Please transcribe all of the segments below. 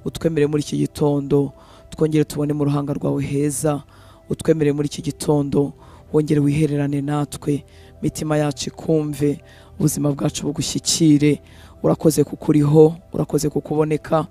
Utwemere muri iki gitondo twongere tubone mu ruhanga rwawe heza. Utwemere muri iki gitondo wongere wihererane natwe, mitima yacu ikumve, ubuzima bwacu bugushyikire. Urakoze kuko uriho, urakoze kukuboneka,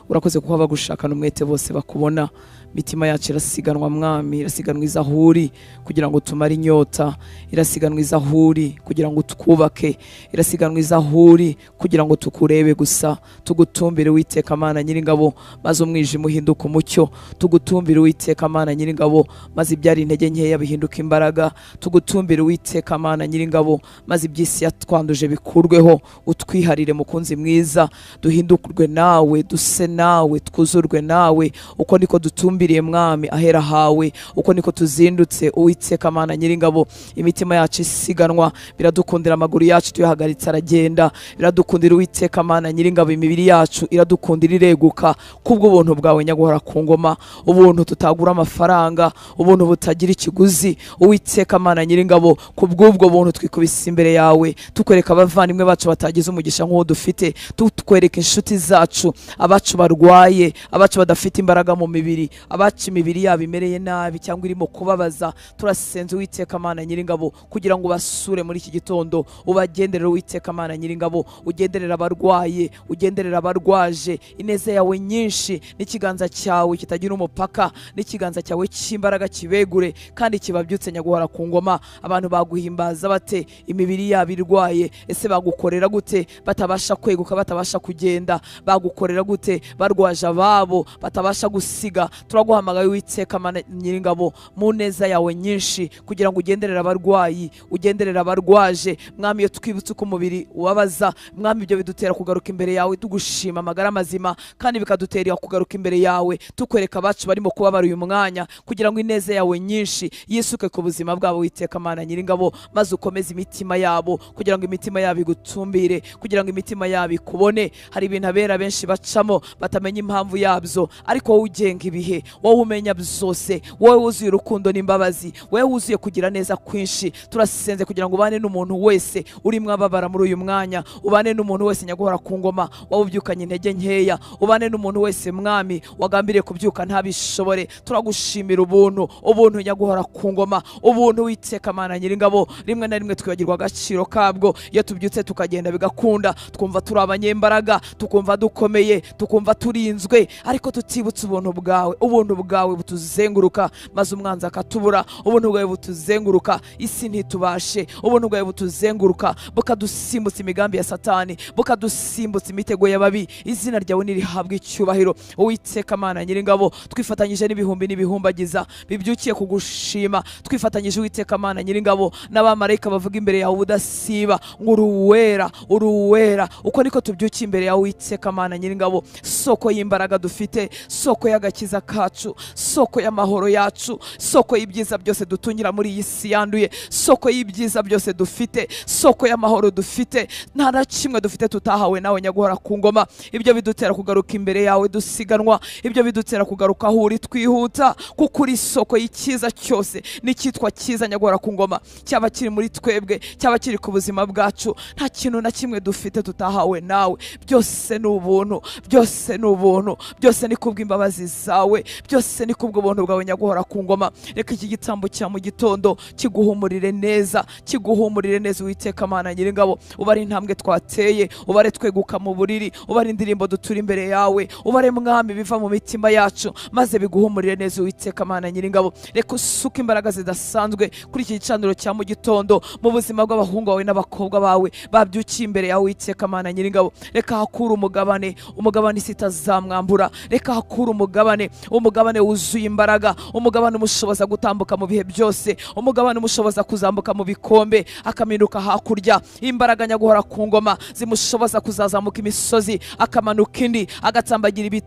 urakoze kuko abagushakana umwete bose bakubona. Mitima yacu irasiganwa Mwami, irasiganwa izahuri kugira ngo tumare inyota, irasiganwa izahuri kugira ngo twubake, irasiganwa izahuri kugira ngo tukurebe gusa, tugutumbire Uwiteka Mana Nyiringabo, maze umwijima uhinduke umucyo. Tugutumbire Uwiteka Mana Nyiringabo, maze ibyari intege nkeya bihinduke imbaraga. Tugutumbire Uwiteka Mana Nyiringabo, maze iby'isi yatwanduje bikurweho. Utwiharire mukunzi mwiza, duhindurwe nawe, duse nawe, twuzurwe nawe. Uko niko dutumbiriye Mwami ahera hawe, uko niko tuzindutse Uwiteka Mana Nyiringabo. Imitima yacu isiganwa, biradukundira amaguru yacu tuyahagaritse aragenda, biradukundira Uwiteka Mana Nyiringabo, imibiri yacu iradukundira ireguka kubw'ubuntu bwawe nyaguhora ku ngoma, ubuntu tutagura amafaranga, ubuntu butagira ikiguzi. Uwiteka Mana Nyiringabo, kubw'ubwo buntu twikubise imbere yawe, tukwereka abavandimwe bacu batagize umugisha nk'uwo dufite, tukwereka inshuti zacu, abacu barwaye, abacu badafite imbaraga mu mibiri, abacu imibiri yabo imereye nabi cyangwa irimo kubabaza. Turasenze Uwiteka Mana Nyiringabo kugira ngo basure muri iki gitondo, ubagenderere Uwiteka Mana Nyiringabo, ugenderere abarwaye, ugenderere abarwaje. Ineza yawe nyinshi n'ikiganza cyawe kitagira umupaka, n'ikiganza cyawe cy'imbaraga kibegure kandi kibabyutse nyaguhora ku ngoma. Abantu baguhimbaza bate imibiri yabo irwaye? Ese bagukorera gute batabasha kweguka, batabasha kugenda? Bagukorera gute barwaje ababo batabasha gusiga? Turaguhamagaye Uwiteka Mana Nyiringabo mu neza yawe nyinshi kugira ngo ugenderere abarwayi, ugenderere abarwaje. Mwami, iyo twibutse uko umubiri ubabaza, Mwami, ibyo bidutera kugaruka imbere yawe tugushima amagara mazima, kandi bikadutera kugaruka imbere yawe tukwereka abacu barimo kubabara uyu mwanya, kugira ngo ineza yawe nyinshi yisuke ku buzima bwabo Uwiteka Mana Nyiringabo, maze ukomeze imitima yabo kugira ngo imitima yabo igutumbire, kugira ngo imitima yabo ikubone. Hari ibintu abera benshi bacamo batamenya impamvu yabyo, ariko wowe ugenga ibihe, wowe umenya byose, wowe wuzuye urukundo n'imbabazi, wowe wuzuye kugira neza kwinshi. Turasenze kugira ngo ubane n'umuntu wese urimo ababara muri uyu mwanya, ubane n'umuntu wese nyaguhora ku ngoma wowe ubyukanye intege nkeya, ubane n'umuntu wese Mwami wagambiriye kubyuka ntabishobore. Turagushimira ubuntu, ubuntu nyaguhora ku ngoma, ubuntu Uwiteka Mana Nyiringabo. Rimwe na rimwe twibagirwa agaciro kabwo, iyo tubyutse tukagenda bigakunda, twumva turi abanyembaraga, tukumva dukomeye, tukumva turinzwe, ariko tutibutse ubuntu bwawe. Ubuntu bwawe butuzenguruka maze umwanzi akatubura, ubuntu bwawe butuzenguruka isi ntitubashe, ubuntu bwawe butuzenguruka bukadusimbutsa imigambi ya Satani, bukadusimbutsa imitego y'ababi. Izina ryawe nirihabwe icyubahiro Uwiteka Mana Nyiringabo. Twifatanyije n'ibihumbi n'ibihumbagiza bibyukiye kugushima, twifatanyije Uwiteka Mana Nyiringabo n'abamarayika bavuga imbere yawe ubudasiba ngo uri uwera, uri uwera. Uko niko tubyukiye imbere yawe Uwiteka Mana Nyiringabo, soko y'imbaraga dufite, soko y'agakiza kacu, soko y'amahoro yacu, soko y'ibyiza byose dutungira muri iyi si yanduye, soko y'ibyiza byose dufite, soko y'amahoro dufite. Nta na kimwe dufite tutahawe nawe nyaguhora ku ngoma. Ibyo bidutera kugaruka imbere yawe dusiganwa, ibyo bidutera kugaruka aho uri twihuta, kuko uri isoko y'icyiza cyose n'icyitwa cyiza nyaguhora ku ngoma, cyaba kiri muri twebwe, cyaba kiri ku buzima bwacu. Nta kintu na kimwe dufite tutahawe nawe, byose ni ubuntu, byose ni ubuntu, byose ni kubw'imbabazi zawe, byose ni kubw'ubuntu bwawe nyaguhora ku ngoma. Reka iki gitambo cya mu gitondo kiguhumurire neza, kiguhumurire neza Uwiteka Mana Nyiringabo. Ubare intambwe twateye, ubare tweguka mu buriri, ubare indirimbo dutura imbere yawe, ubare Mwami biva mu mitima yacu, maze biguhumurire neza Uwiteka Mana Nyiringabo. Reka usuke imbaraga zidasanzwe kuri iki gicaniro cya mu gitondo mu buzima bw'abahungu bawe n'abakobwa bawe babyukiye imbere yawe Uwiteka Mana Nyiringabo. Reka hakure umugabane, umugabane isi itazamwambura. Reka hakure umugabane, umugabane wuzuye imbaraga, umugabane umushoboza gutambuka mu bihe byose, umugabane umushoboza kuzambuka mu bikombe akaminuka hakurya. Imbaraga nyaguhora ku ngoma zimushoboza kuzazamuka imisozi akamanuka indi, agatsambagira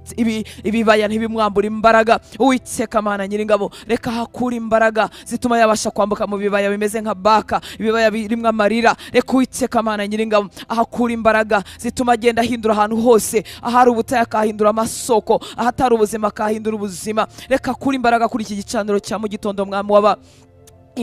ibibaya ntibimwambura imbaraga. Uwiteka Mana Nyiringabo, reka hakure imbaraga zituma yabasha kwambuka mu bibaya bimeze nka baka, ibibaya birimwo amarira. Reka Uwiteka Mana Nyiringabo ahakura imbaraga zituma agenda ahindura ahantu hose, ahari ubutayu akahindura amasoko, ahatari ubuzima akahindura ubuzima. Reka akure imbaraga kuri iki gicaniro cya mu gitondo Mwami waba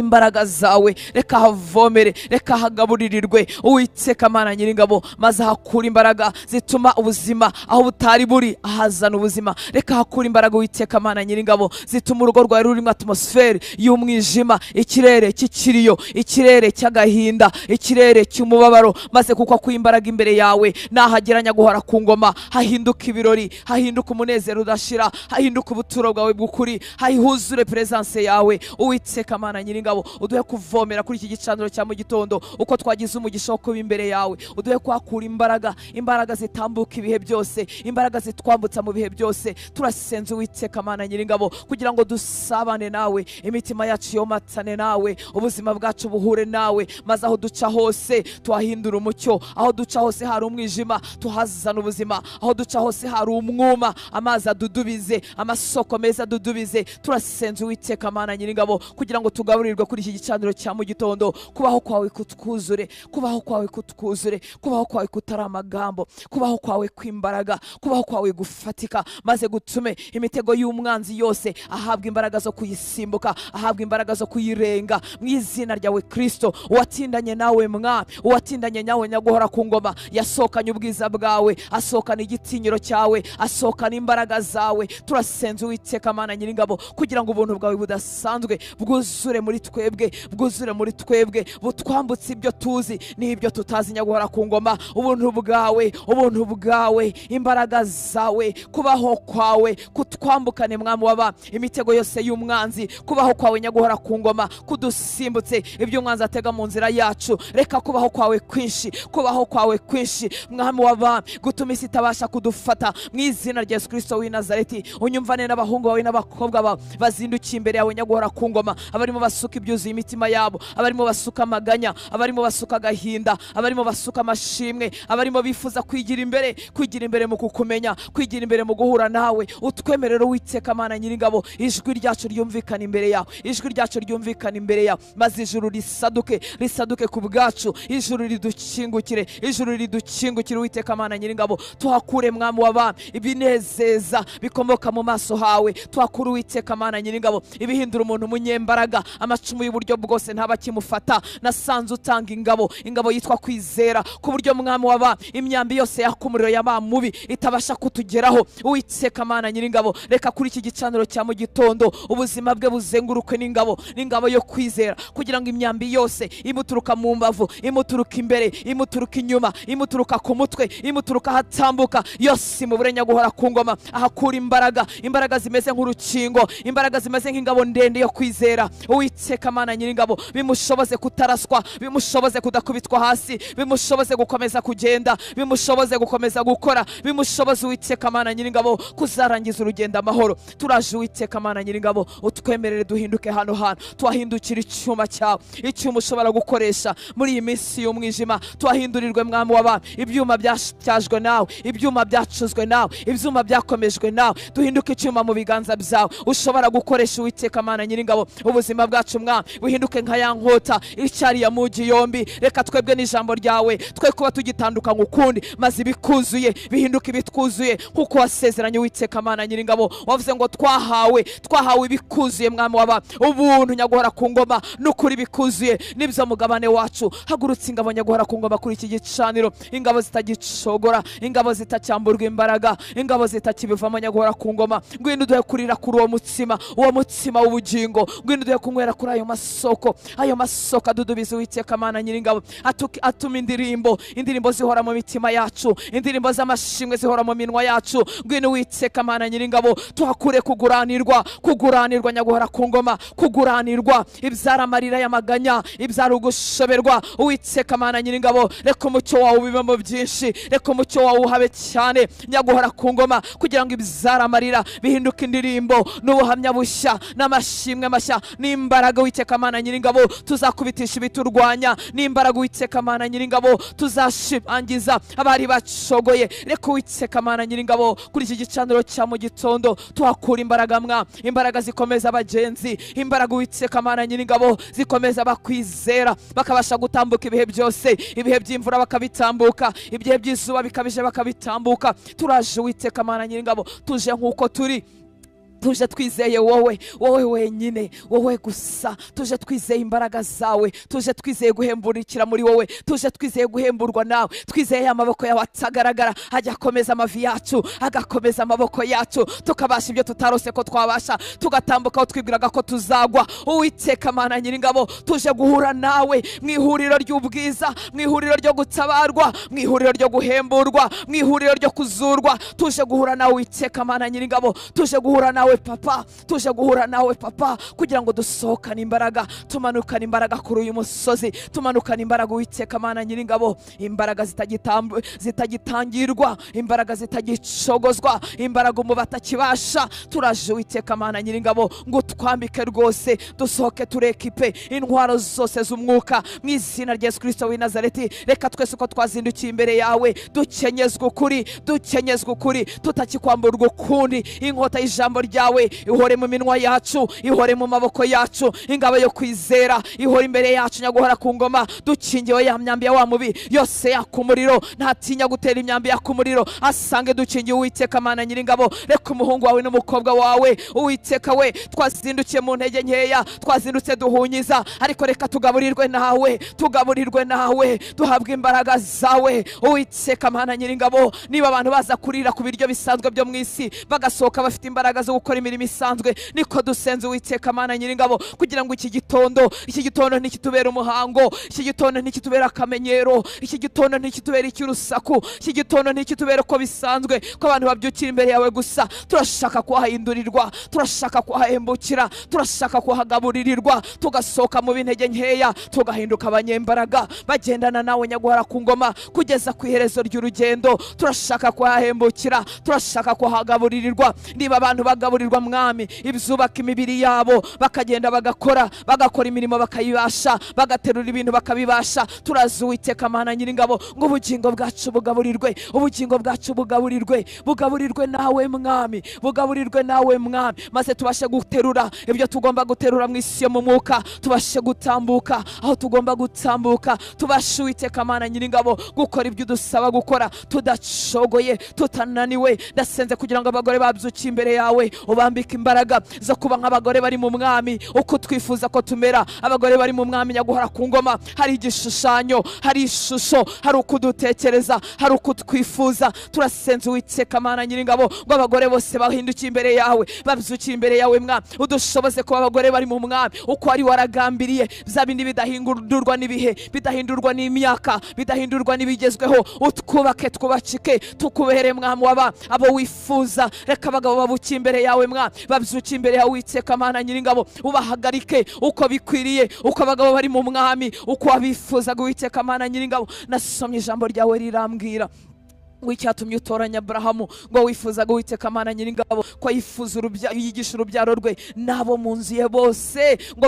Imbaraga zawe, reka havomere, reka hagaburirirwe, Uwiteka Mana Nyiringabo, maze hakura imbaraga zituma ubuzima aho butari buri ahazana ubuzima. Reka hakura imbaraga, Uwiteka Mana Nyiringabo, zituma urugo rwawe rurimo atmosphère y'umwijima, ikirere cy'ikiriyo, ikirere cy'agahinda, ikirere cy'umubabaro, maze kuko akuye imbaraga imbere yawe, nahageranya guhora ku ngoma, hahinduka ibirori, hahinduka umunezero udashira, hahinduka ubuturo bwawe bw'ukuri, hahuzure presence yawe. Uwiteka Mana Nyiringabo, uduhe kuvomera kuri iki gicaniro cya mu gitondo uko twagize umugisha wo kuba imbere yawe. Uduhe kuhakura imbaraga, imbaraga zitambuka ibihe byose, imbaraga zitwambutsa mu bihe byose. Turasenze, Uwiteka Mana Nyiringabo, kugira ngo dusabane nawe, imitima yacu yomatane nawe, ubuzima bwacu buhure nawe, maze aho duca hose tuhahindura umucyo. Aho duca hose hari umwijima, tuhazana ubuzima. Aho duca hose hari umwuma, amazi adudubize, amasoko meza adudubize. Turasenze, Uwiteka Mana Nyiringabo, kugira ngo tugaburirwe kuri iki gicaniro cya mu gitondo. Kubaho kwawe kutwuzure, kubaho kwawe kutwuzure, kubaho kwawe kutari amagambo, kubaho kwawe kw'imbaraga, kubaho kwawe gufatika, maze gutume imitego y'umwanzi yose ahabwa imbaraga zo kuyisimbuka, ahabwa imbaraga zo kuyirenga mu izina ryawe Kristo. Uwatindanye nawe Mwami, uwatindanye nawe Nyaguhora ku ngoma, yasohokanye ubwiza bwawe, asohokana igitinyiro cyawe, asohokana imbaraga zawe. Turasenze, Uwiteka Mana Nyiringabo, kugira ngo ubuntu bwawe budasanzwe bwuzure muri twebwe, bwuzure muri twebwe, butwambutse ibyo tuzi n'ibyo tutazi. Nyaguhora ku ngoma, ubuntu bwawe, ubuntu bwawe, imbaraga zawe, kubaho kwawe kutwambukane, Mwami waba imitego yose y'umwanzi. Kubaho kwawe, Nyaguhora ku ngoma, kudusimbutse ibyo umwanzi atega mu nzira yacu. Reka kubaho kwawe kwinshi, kubaho kwawe kwinshi, Mwami waba, gutuma isi itabasha kudufata mu izina rya Yesu Kristo w'i Nazareti. Unyumvane n'abahungu bawe n'abakobwa bawe bazindukiye imbere yawe, Nyaguhora ku ngoma, abarimo basuka ibyuzuye imitima yabo, abarimo basuka amaganya, abarimo basuka agahinda, abarimo basuka amashimwe, abarimo bifuza kwigira imbere, kwigira imbere mu kukumenya, kwigira imbere mu guhura nawe. Utwemerere, Uwiteka Mana Nyiringabo, ijwi ryacu ryumvikana imbere yawe, ijwi ryacu ryumvikana imbere yawe, maze ijuru risaduke, risaduke ku bwacu, ijuru ridukingukire, ijuru ridukingukire, Uwiteka Mana Nyiringabo. Tuhakure, Mwami w'abami, ibinezeza bikomoka mu maso hawe. Tuhakure, Uwiteka Mana Nyiringabo, ibihindura umuntu umunyembaraga, amacumu y'uburyo bwose ntaba akimufata. Nasanze utanga ingabo, ingabo yitwa kwizera, ku buryo, Mwami w'abami, imyambi yose yaka umuriro ya mubi itabasha kutugeraho. Uwiteka Mana Nyiringabo, reka kuri iki gicaniro cya mu gitondo ubuzima bwe buzengurukwe n'ingabo, n'ingabo yo kwizera, kugira ngo imyambi yose imuturuka mu mbavu, imuturuka imbere, imuturuka inyuma, imuturuka ku mutwe, imuturuka ahatambuka yose imubure. Nyaguhora ku ngoma, ahakura imbaraga, imbaraga zimeze nk'urukingo, imbaraga zimeze nk'ingabo ndende yo kwizera. Uwiteka Mana Nyiringabo, bimushoboze kutaraswa, bimushoboze kudakubitwa hasi, bimushoboze gukomeza kugenda, bimushoboze gukomeza gukora, bimushoboze, Uwiteka Mana Nyiringabo, kuzarangiza urugendo amahoro. Turaje, Uwiteka Mana Nyiringabo, utwemerere duhinduke hano hantu, tuhahindukire icyuma cyawe, icyuma ushobora gukoresha muri iyi minsi y'umwijima. Tuhahindurirwe, Mwami w'abami, ibyuma byatyajwe nawe, ibyuma byacuzwe nawe, ibyuma byakomejwe nawe. Duhinduke icyuma mu biganza byawe ushobora gukoresha, Uwiteka Mana Nyiringabo. Ubuzima bwacu, Mwami, buhinduke nka ya nkota icyari ya mugi yombi. Reka twebwe n'ijambo ryawe twe kuba tugitandukanywa ukundi, maze ibikuzuye bihinduke ibitwuzuye kuko wasezeranye. Uwiteka Mana Nyiringabo, wavuze ngo twahawe ibikuzuye, Mwami w'abami, ubuntu, Nyaguhora ku ngoma, n'ukuri bikuzuye nibyo mugabane wacu. Hagurutse ingabo, Nyaguhora ku ngoma, kuri iki gicaniro, ingabo zitagicogora, ingabo zitacyamburwa imbaraga, ingabo zitakibivamo. Nyaguhora ku ngoma, ngwino uduhe kurira kuri uwo mutsima, uwo mutsima w'ubugingo. Ngwino uduhe kunywera kuri ayo masoko, ayo masoko adudubiza, Uwiteka Mana Nyiringabo, atuma indirimbo zihora mu mitima yacu, indirimbo z'amashimwe zihora mu minwa yacu. Ngwino, Uwiteka Mana Nyiringabo, tuhakure kuguranirwa, kuguranirwa, Nyaguhora ku ngoma, kuguranirwa ibyara amarira y'amaganya, ibyara ugushoberwa. Uwiteka Mana Nyiringabo, reka umucyo wawe ubibemo byinshi, reka umucyo wawe uhabe cyane, Nyaguhora ku ngoma, kugira ngo ibyara amarira bihinduke indirimbo n'ubuhamya bushya n'amashimwe mashya n'imbaraga, Uwiteka Mana Nyiringabo, tuzakubitisha ibiturwanya, n'imbaraga, Uwiteka Mana Nyiringabo, tuzashimangiza abari bacogoye. Reka, Uwiteka Mana Nyiringabo, kuri iki gicaniro cya mu gitondo tuhakura imbaraga mwa imbaraga zikomeza abagenzi, imbaraga, Uwiteka Mana Nyiringabo, zikomeza abakwizera, bakabasha gutambuka ibihe byose, ibihe by'imvura bakabitambuka, ibihe by'izuba bikabije bakabitambuka. Turaje, Uwiteka Mana Nyiringabo, tuje nk'uko turi. Tuje twizeye wowe, wowe wenyine, wowe gusa. Tuje twizeye imbaraga zawe, tuje twizeye guhemburikira muri wowe, tuje twizeye guhemburwa nawe, twizeye amaboko yawe atagaragara ajya akomeza amavi yacu, agakomeza amaboko yacu, tukabasha ibyo tutarose ko twabasha, tugatambuka aho twibwiraga ko tuzagwa. Uwiteka Mana Nyiringabo, tuje guhura nawe mu ihuriro ry'ubwiza, mu ihuriro ryo gutabarwa, mu ihuriro ryo guhemburwa, mu ihuriro ryo kuzurwa. Tuje guhura nawe Uwiteka Mana Nyiringabo, tuje guhura nawe papa, tuje guhura nawe papa, kugira ngo dusohokane imbaraga, tumanukane imbaraga kuri uyu musozi, tumanukane imbaraga Uwiteka Mana Nyiringabo, imbaraga zitagitangirwa, imbaraga zitagicogozwa, imbaraga umubata kibasha. Turaje Uwiteka Mana Nyiringabo ngo twambike rwose, dusohoke turekipe intwaro zose z'umwuka mu izina rya Yesu Kristo w'i Nazareti. Reka twese uko twazindukiye imbere yawe dukenyezwe ukuri, dukenyezwe ukuri, tutakikwamburwa ukundi. Inkota y'ijambo ryawe ihore mu minwa yacu, ihore mu maboko yacu, ingabo yo kwizera ihore imbere yacu, nyaguhora ku ngoma, dukingiwe ya myambi ya wa mubi yose yaka umuriro. Ntatinya gutera imyambi yaka umuriro, asange dukingiwe Uwiteka Mana Nyiringabo. Reka umuhungu wawe n'umukobwa wawe Uwiteka we, twazindukiye mu ntege nkeya, twazindutse duhunyiza, ariko reka tugaburirwe nawe, tugaburirwe nawe, duhabwe imbaraga zawe Uwiteka Mana Nyiringabo. Niba abantu baza kurira ku biryo bisanzwe byo mu isi bagasohoka bafite imbaraga zo gukora imirimo isanzwe, niko dusenze Uwiteka Mana Nyiringabo, kugira ngo iki gitondo, iki gitondo ntikitubere umuhango, iki gitondo ntikitubere akamenyero, iki gitondo ntikitubere icy'urusaku, iki gitondo ntikitubere ko bisanzwe ko abantu babyukira imbere yawe gusa. Turashaka kuhahindurirwa, turashaka kuhahembukira, turashaka kuhagaburirirwa, tugasohoka mu bintege nkeya tugahinduka abanyembaraga bagendana nawe nyaguhora ku ngoma kugeza ku iherezo ry'urugendo. Turashaka kuhahembukira, turashaka kuhagaburirirwa. Niba abantu bagaburirwa mwami ibyubaka imibiri yabo, bakagenda bagakora, bagakora imirimo bakayibasha, bagaterura ibintu bakabibasha, turazi Uwiteka Mana Nyiringabo ngo ubugingo bwacu bugaburirwe, ubugingo bwacu bugaburirwe, bugaburirwe nawe mwami, bugaburirwe nawe mwami, maze tubashe guterura ibyo tugomba guterura mu isi yo mu mwuka, tubashe gutambuka aho tugomba gutambuka, tubashe Uwiteka Mana Nyiringabo gukora ibyo udusaba gukora tudacogoye, tutananiwe. Ndasenze kugira ngo abagore babyukiye imbere yawe ubambike imbaraga zo kuba nk'abagore bari mu mwami uko twifuza ko tumera. Abagore bari mu mwami nyaguhora ku ngoma, hari igishushanyo, hari ishusho, hari uko dutekereza, hari uko twifuza. Turasenze Uwiteka Mana Nyiringabo ngo abagore bose bahindukiye imbere yawe, babyukiye imbere yawe mwami, udushoboze kuba abagore bari mu mwami uko wari waragambiriye, bya bindi bidahindurwa n'ibihe, bidahindurwa n'imyaka, bidahindurwa n'ibigezweho. Utwubake, twubakike, tukubere mwami waba abo wifuza. Reka abagabo babukiye imbere yawe mwami, babyukiye imbere yawe Uwiteka Mana Nyiringabo, ubahagarike uko bikwiriye, uko abagabo bari mu mwami uko wabifuzaga Uwiteka Mana Nyiringabo. Nasomye ijambo ryawe rirambwira ngo icyatumye utoranya Aburahamu, ngo wifuzaga Uwiteka Mana Nyiringabo ko yifuza yigisha urubyaro rwe n'abo mu nzu ye bose, ngo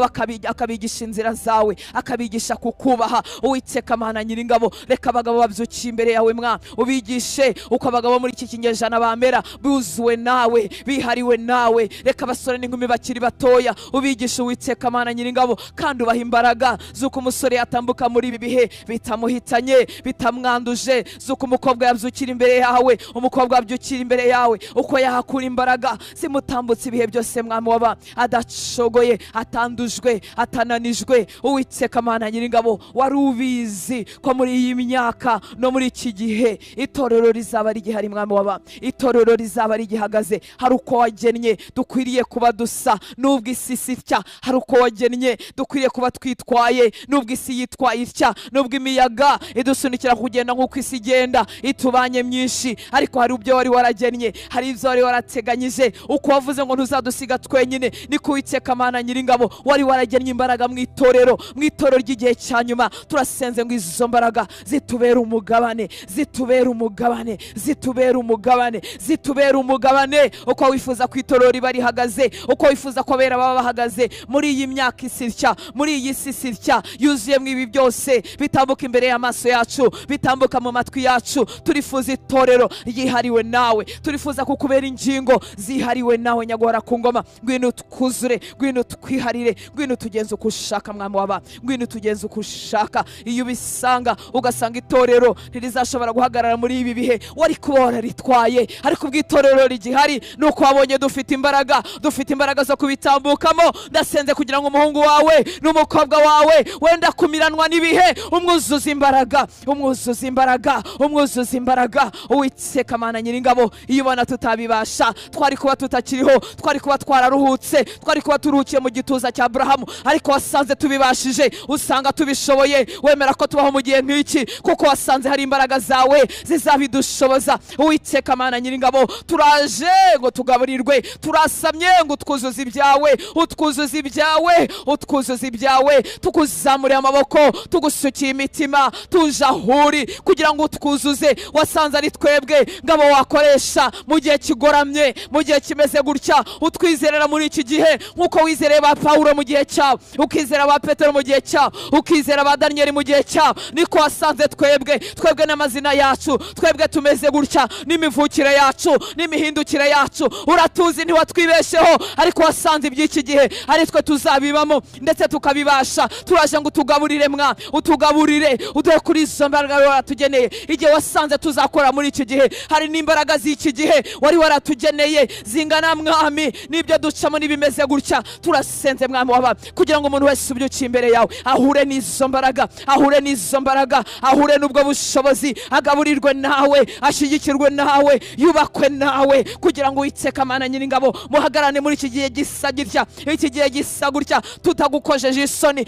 akabigisha inzira zawe, akabigisha kukubaha. Uwiteka Mana Nyiringabo, reka abagabo babyukiye imbere yawe mwa, ubigishe uko abagabo muri iki kinyejana bamera, buzuwe nawe, bihariwe nawe. Reka abasore n'inkumi bakiri batoya ubigishe Uwiteka Mana Nyiringabo, kandi ubaha imbaraga z'uko umusore yatambuka muri ibi bihe bitamuhitanye, bitamwanduje, z'uko umukobwa yabyukiye imbere yawe, umukobwa abyukira imbere yawe, uko yahakura imbaraga zimutambutse ibihe byose mwami waba adacogoye, atandujwe, atananijwe. Uwiteka Mana Nyiringabo, wari ubizi ko muri iyi myaka no muri iki gihe itorero rizaba rigihari mwami waba, itorero rizaba rigihagaze. Hari uko wagennye dukwiriye kuba dusa nubwo isi itya, hari uko wagennye dukwiriye kuba twitwaye nubwo isi yitwaye itya, nubwo imiyaga idusunikira kugenda nk'uko isi igenda itubanye myinshi, ariko hari ibyo wari waragennye, hari ibyo wari warateganyije. Uko wavuze ngo ntuzadusiga twenyine, niko Uwiteka Mana Nyiringabo wari waragennye imbaraga mu itorero, mu itorero ry'igihe cya nyuma. Turasenze ngo izo mbaraga zitubere umugabane, zitubere umugabane, zitubere umugabane, zitubere umugabane. Uko wifuza ko itorero riba rihagaze, uko wifuza ko abera baba bahagaze muri iyi myaka isi itya, muri iyi si itya yuzuyemo ibi byose bitambuka imbere y'amaso yacu, bitambuka mu matwi yacu, turifuza Turifuza itorero ryihariwe nawe, turifuza kukubera ingingo zihariwe nawe Nyaguhora ku ngoma. Ngwino twuzure, ngwino twiharire, ngwino tugenze uko ushaka mwami w'abami, ngwino tugenze uko ushaka. Iyo ubisanga ugasanga itorero ntirizashobora guhagarara muri ibi bihe, wari kuba wararitwaye, ariko ubw'itorero rigihari nuko wabonye dufite imbaraga, dufite imbaraga zo kubitambukamo. Ndasenze kugira ngo umuhungu wawe n'umukobwa wawe wenda kumiranwa n'ibihe, umwuzuza imbaraga, umwuzuza imbaraga, umwuzuza imbaraga. Uwiteka Mana Nyiringabo, iyo ubona tutabibasha twari kuba tutakiriho, twari kuba twararuhutse, twari kuba turuhukiye mu gituza cya Aburahamu, ariko wasanze tubibashije, usanga tubishoboye, wemera ko tubaho mu gihe nk'iki kuko wasanze hari imbaraga zawe zizabidushoboza. Uwiteka Mana Nyiringabo, turaje ngo tugaburirwe, turasamye ngo utwuzuze ibyawe, utwuzuze ibyawe, utwuzuze ibyawe, tukuzamure amaboko, tugusukiye imitima, tuje aho uri kugira ngo utwuzuze. Wasanze ari twebwe ngabo wakoresha mu gihe kigoramye, mu gihe kimeze gutya, utwizerera muri iki gihe nk'uko wizereye ba Pawulo mu gihe cyabo, ukizera ba Petero mu gihe cyabo, ukizera ba Daniyeli mu gihe cyabo, niko wasanze twebwe, twebwe n'amazina yacu, twebwe tumeze gutya, n'imivukire yacu, n'imihindukire yacu, uratuzi ntiwatwibesheho, ariko wasanze iby'iki gihe ari twe tuzabibamo ndetse tukabibasha. Turaje ngo utugaburire mwa, utugaburire, uduhe kuri izo mbaraga waratugeneye. Igihe wasanze tuzakora muri iki gihe, hari n'imbaraga z'iki gihe wari waratugeneye zingana mwami n'ibyo ducamo n'ibimeze gutya. Turasenze mwami w'abami kugira ngo umuntu wese ubyukiye imbere yawe ahure n'izo mbaraga, ahure n'izo mbaraga, ahure n'ubwo bushobozi, agaburirwe nawe, ashyigikirwe nawe, yubakwe nawe, kugira ngo Uwiteka Mana Nyiringabo muhagarane muri iki gihe gisa gutya, iki gihe gisa gutya, tutagukojeje isoni,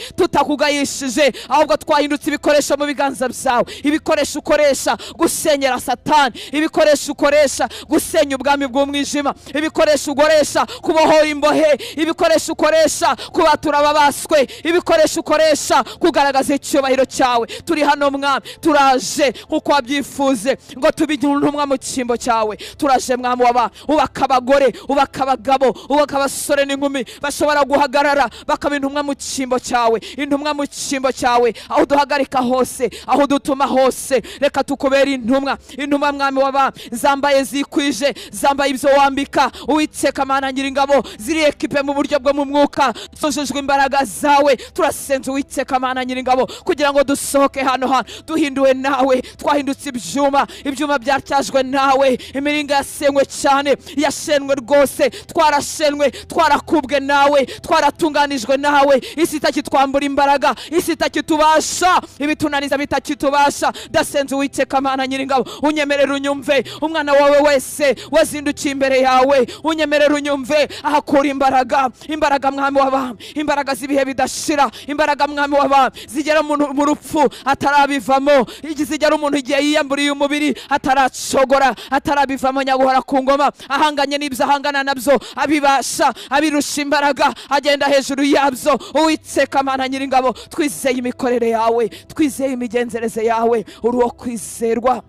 tutakugayishije, ahubwo twahindutse ibikoresho mu biganza byawe, ibikoresho ukoresha gusenyera Satani, ibikoresho ukoresha gusenya ubwami bw'umwijima, ibikoresho ukoresha kubohora imbohe, ibikoresho ukoresha kubatura ababaswe, ibikoresho ukoresha kugaragaza icyubahiro cyawe. Turi hano mwami, turaje nkuko wabyifuze ngo tube intumwa mu cyimbo cyawe. Turaje mwami w'abami, ubaka abagore, ubaka abagabo, ubaka abasore n'inkumi bashobora guhagarara bakaba intumwa mu cyimbo cyawe, intumwa mu cyimbo cyawe. Aho duhagarika hose, aho dutuma hose, reka tukubere intumwa, intumwa mwami w'abami, zambaye zikwije, zambaye ibyo wambika. Uwiteka Mana Nyiringabo, ziri ekipe mu buryo bwo mu mwuka, zujujwe imbaraga zawe. Turasenze Uwiteka Mana Nyiringabo kugira ngo dusohoke hano hantu duhinduwe nawe, twahindutse ibyuma, ibyuma byatyajwe nawe, imiringa yasenywe cyane, yashenwe rwose, twarashenwe, twarakubwe nawe, twaratunganijwe nawe. Isi itakitwambura imbaraga, isi itakitubasha, ibitunaniza bitakitubasha. Ndasenze Uwiteka Mana Nyiringabo, unyemerere unyumve, umwana wawe wese wazindukiye imbere yawe, unyemerere unyumve ahakura imbaraga, imbaraga mwami w'abami, imbaraga z'ibihe bidashira, imbaraga mwami w'abami zigera mu rupfu atarabivamo, zigera umuntu igihe yiyamburiye umubiri ataracogora, atarabivamo. Nyaguhora ku ngoma, ahanganye n'ibyo ahangana nabyo, abibasha, abirusha imbaraga, agenda hejuru yabyo. Uwiteka Mana Nyiringabo, twizeye imikorere yawe, twizeye imigenzereze yawe, uri uwo kwizerwa,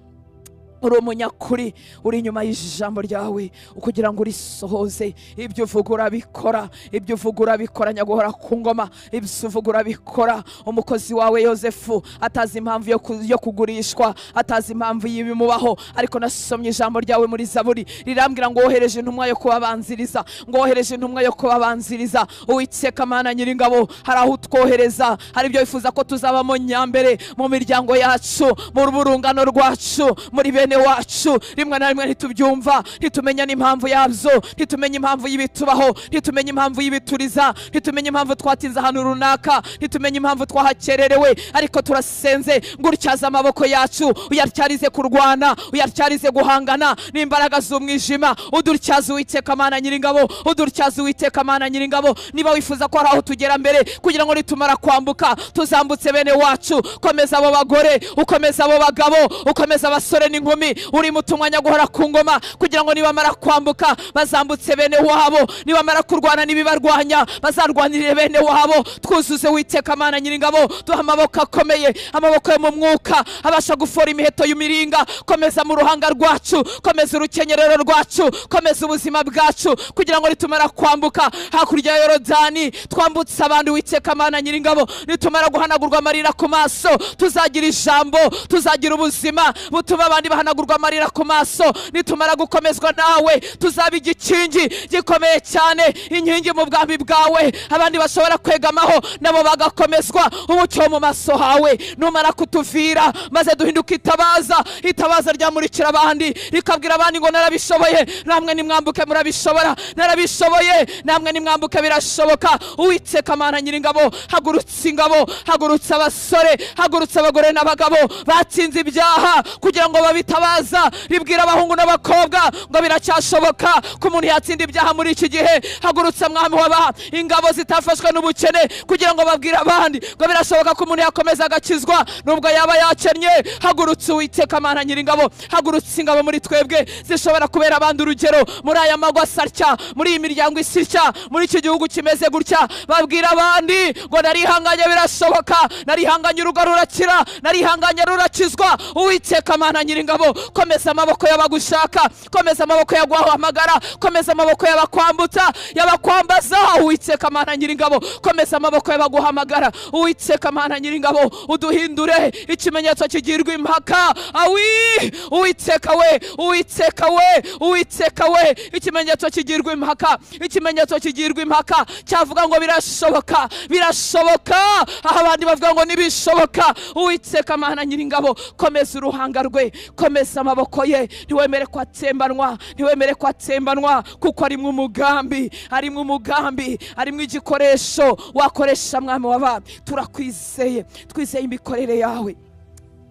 uri umunyakuri, uri inyuma y'ijambo ryawe kugira ngo urisohoze. Ibyo uvuga urabikora, ibyo uvuga urabikora Nyaguhora ku ngoma, ibyo uvuga urabikora. Umukozi wawe Yosefu atazi impamvu yo kugurishwa, atazi impamvu y'ibimubaho, ariko nasomye ijambo ryawe muri Zaburi rirambwira ngo wohereje intumwa yo kubabanziriza, ngo wohereje intumwa yo kubabanziriza. Uwiteka Mana Nyiringabo, hari aho utwohereza, hari ibyo wifuza ko tuzabamo nyambere mu miryango yacu, mu rungano rwacu, muri bene wacu. Rimwe na rimwe ntitubyumva, ntitumenya n'impamvu yabyo, ntitumenya impamvu y'ibitubaho, ntitumenya impamvu y'ibituriza, ntitumenya impamvu twatinze ahantu runaka, ntitumenya impamvu twahakererewe, ariko turasenze ngo utyaze amaboko yacu, uyatyarize kurwana, uyatyarize guhangana n'imbaraga z'umwijima. Udutyaze Uwiteka Mana Nyiringabo, udutyaze Uwiteka Mana Nyiringabo. Niba wifuza ko hari aho tugera mbere kugira ngo nitumara kwambuka tuzambutse bene wacu, komeza abo bagore, ukomeza abo bagabo, ukomeza abasore n'inkumi uri mutumwa Nyaguhora ku ngoma, kugira ngo nibamara kwambuka bazambutse bene wabo, nibamara kurwana n'ibibarwanya bazarwanirire bene wabo. Twuzuze Uwiteka Mana Nyiringabo, duha amaboko akomeye, amaboko yo mu mwuka abasha gufora imiheto y'imiringa. Komeza mu ruhanga rwacu, komeza urukenyerero rwacu, komeza ubuzima bwacu, kugira ngo nitumara kwambuka hakurya ya Yorodani twambutse abandi. Uwiteka Mana Nyiringabo, nitumara guhanagurwa amarira ku maso, tuzagira ijambo, tuzagira ubuzima butuma abandi bahanagurwa guhanagurwa amarira ku maso, nitumara gukomezwa nawe, tuzaba igikingi gikomeye cyane, inkingi mu bwami bwawe, abandi bashobora kwegamaho nabo bagakomezwa. Umucyo mu maso hawe numara kutuvira, maze duhinduka itabaza, itabaza ryamurikira abandi, rikabwira abandi ngo narabishoboye, namwe nimwambuke murabishobora, narabishoboye, namwe nimwambuke birashoboka. Uwiteka Mana Nyiringabo, hagurutse ingabo, hagurutse abasore, hagurutse abagore n'abagabo batsinze ibyaha kugira ngo babitabaza, ribwira abahungu n'abakobwa ngo biracyashoboka ko umuntu yatsinda ibyaha muri iki gihe. Hagurutse mwami w'aba ingabo zitafashwe n'ubukene kugira ngo babwire abandi ngo birashoboka ko umuntu yakomeza agakizwa nubwo yaba yakennye. Hagurutse Uwiteka Mana Nyiringabo, hagurutse ingabo muri twebwe zishobora kubera abandi urugero muri aya magwa asatya, muri iyi miryango isitya, muri iki gihugu kimeze gutya. Babwira abandi ngo narihanganye birashoboka, narihanganye urugo rurakira, narihanganye rurakizwa. Uwiteka Mana Nyiringabo, komeza amaboko y'abagushaka, komeza amaboko y'abaguhamagara, komeza amaboko y'abakwambutsa, y'abakwambaza. Uwiteka Mana Nyiringabo, komeza amaboko y'abaguhamagara. Uwiteka Mana Nyiringabo, uduhindure ikimenyetso kigirwa impaka. Awi Uwiteka we, Uwiteka we, Uwiteka we, ikimenyetso kigirwa impaka, ikimenyetso kigirwa impaka cyavuga ngo birashoboka, birashoboka, aho abandi bavuga ngo nibishoboka. Uwiteka Mana Nyiringabo, komeza uruhanga rwe, komeza amaboko ye, ntiwemere ko atsembanwa, ntiwemere ko atsembanwa, kuko arimo umugambi, arimo umugambi, arimo igikoresho wakoresha. Mwami w'abami, turakwizeye, twizeye imikorere yawe,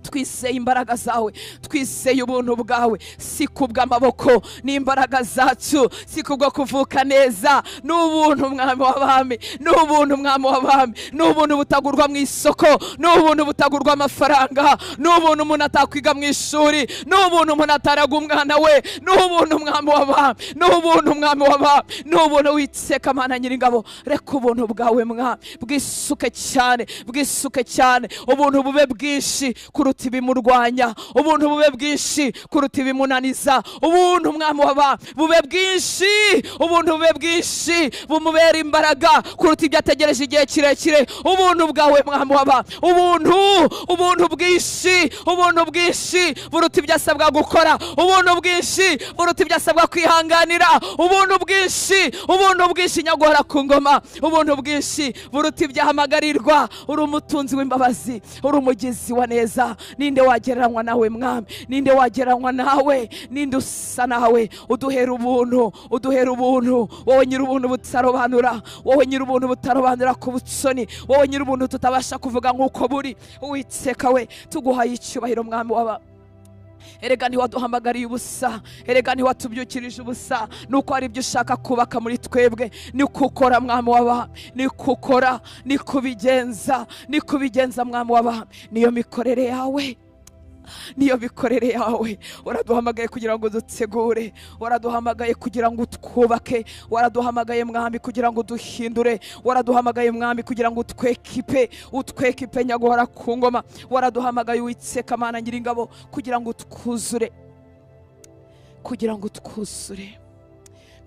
twizeye imbaraga zawe, twizeye ubuntu bwawe. Si kubw'amaboko n'imbaraga zacu, si kubwo kuvuka neza, n'ubuntu mwami w'abami, n'ubuntu mwami w'abami, n'ubuntu butagurwa mu isoko, n'ubuntu butagurwa amafaranga, n'ubuntu umuntu atakwiga mu ishuri, n'ubuntu umuntu ataraga umwana we, n'ubuntu mwami w'abami, n'ubuntu mwami w'abami, n'ubuntu. Uwiteka Mana Nyiringabo, reka ubuntu bwawe mwami bwisuke cyane, bwisuke cyane, ubuntu bube bwinshi kuruta ibimurwanya, ubuntu bube bwinshi kuruta ibimunaniza, ubuntu mwami w'abami bube bwinshi, ubuntu bube bwinshi bumubera imbaraga kuruta ibyo ategereje igihe kirekire. Ubuntu bwawe mwami w'abami, ubuntu, ubuntu bwinshi, ubuntu bwinshi buruta ibyo asabwa gukora, ubuntu bwinshi buruta ibyo asabwa kwihanganira, ubuntu bwinshi, ubuntu bwinshi nyaguhora ku ngoma, ubuntu bwinshi buruta ibyahamagarirwa. Uri umutunzi w'imbabazi, uri umugizi wa neza. Ninde wagereranywa nawe mwami? Ninde wagereranywa nawe? Ninde usa nawe? Uduhera ubuntu, uduhera ubuntu, wowe nyir'ubuntu butarobanura, wowe nyir'ubuntu butarobanura ku butsoni, wowe nyir'ubuntu tutabasha kuvuga nk'uko buri. Uwiteka we, tuguhaye icyubahiro mwami w'aba. Erega ntiwaduhamagariye ubusa, erega ntiwatubyukirije ubusa, nuko hari ibyo ushaka kubaka muri twebwe. Ni kukora mwami w'abami, ni kukora, ni kubigenza, ni kubigenza mwami w'abami. Niyo mikorere yawe, niyo mikorere yawe. Waraduhamagaye kugira ngo dutegure, waraduhamagaye kugira ngo twubake, waraduhamagaye mwami kugira ngo duhindure, waraduhamagaye mwami kugira ngo utwekipe, utwekipe nyaguhora ku ngoma. Waraduhamagaye Uwiteka Mana Nyiringabo kugira ngo twuzure, kugira ngo twuzure,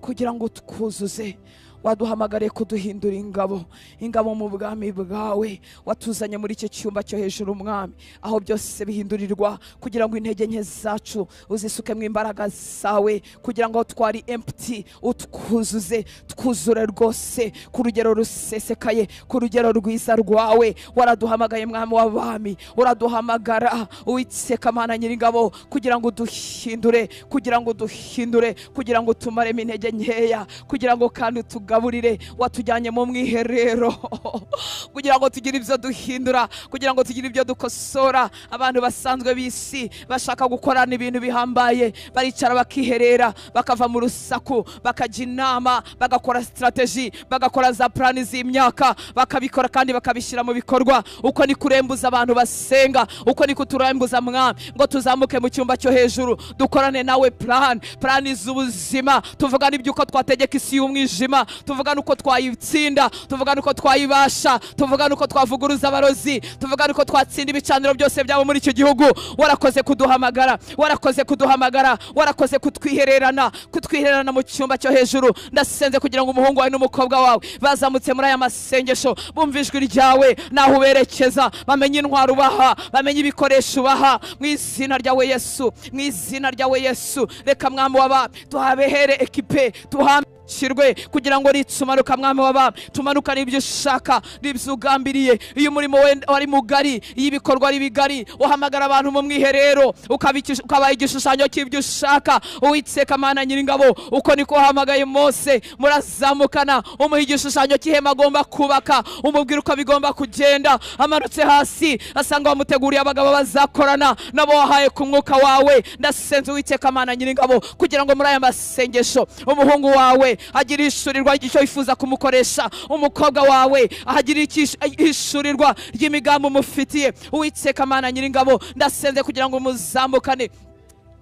kugira ngo twuzuze. Waduhamagariye kuduhindura ingabo, ingabo mu bwami bwawe. Watuzanye muri iki cyumba cyo hejuru mwami, aho byose bihindurirwa, kugira ngo intege nke zacu uzisukemo imbaraga zawe, kugira ngo twari empty utwuzuze, twuzure rwose ku rugero rusesekaye, ku rugero rwiza rwawe. Waraduhamagaye mwami w'abami, uraduhamagara Uwiteka Mana Nyiringabo kugira ngo duhindure, kugira ngo duhindure, kugira ngo tumaremo intege nkeya, kugira ngo kandi tugaburire. Watujyanye mu mwiherero kugira ngo tugire ibyo duhindura, kugira ngo tugire ibyo dukosora. Abantu basanzwe b'isi bashaka gukorana ibintu bihambaye, baricara bakiherera, bakava mu rusaku, bakajya inama, bagakora strategy, bagakora za plani z'imyaka, bakabikora kandi bakabishyira mu bikorwa. Uko ni kurembuza abantu basenga, uko ni kuturembuza mwami ngo tuzamuke mu cyumba cyo hejuru, dukorane nawe plan, plani z'ubuzima, tuvugane iby'uko twategeka isi y'umwijima, Tuvugane uko twayitsinda, tuvugane uko twayibasha, tuvugane uko twavuguruza abarozi, tuvugane uko twatsinda ibicaniro byose byabo muri iki gihugu. Warakoze kuduhamagara, warakoze kuduhamagara, warakoze kutwihererana, kutwihererana mu cyumba cyo hejuru. Ndasenze kugira ngo umuhungu wawe n'umukobwa wawe bazamutse muri aya masengesho bumva ijwi ryawe naho uberekeza, bamenye intwaro ubaha, bamenye ibikoresho ubaha, mu izina ryawe Yesu, mu izina ryawe Yesu. Reka mwami w'abami tuhabehere ekipe, tuhambikirwe kugira ngo nitumanuka mwami w'abami tumanukane ibyo ushaka n'ibyo ugambiriye. Iyo umurimo wari mugari, iyo ibikorwa ari bigari, uhamagara abantu mu mwiherero ukabaha igishushanyo cy'ibyo ushaka. Uwiteka Mana Nyiringabo, uko niko wahamagaye Mose, murazamukana, umuha igishushanyo cy'ihema agomba kubaka, umubwira uko bigomba kugenda. Amanutse hasi asanga wamuteguriye abagabo bazakorana nabo wahaye ku mwuka wawe. Ndasenze Uwiteka Mana Nyiringabo kugira ngo muri aya masengesho umuhungu wawe agira ishurirwa ry'icyo yifuza kumukoresha, umukobwa wawe agira ishurirwa ry'imigambi umufitiye. Uwiteka Mana Nyiringabo, ndasenze kugira ngo muzamukane,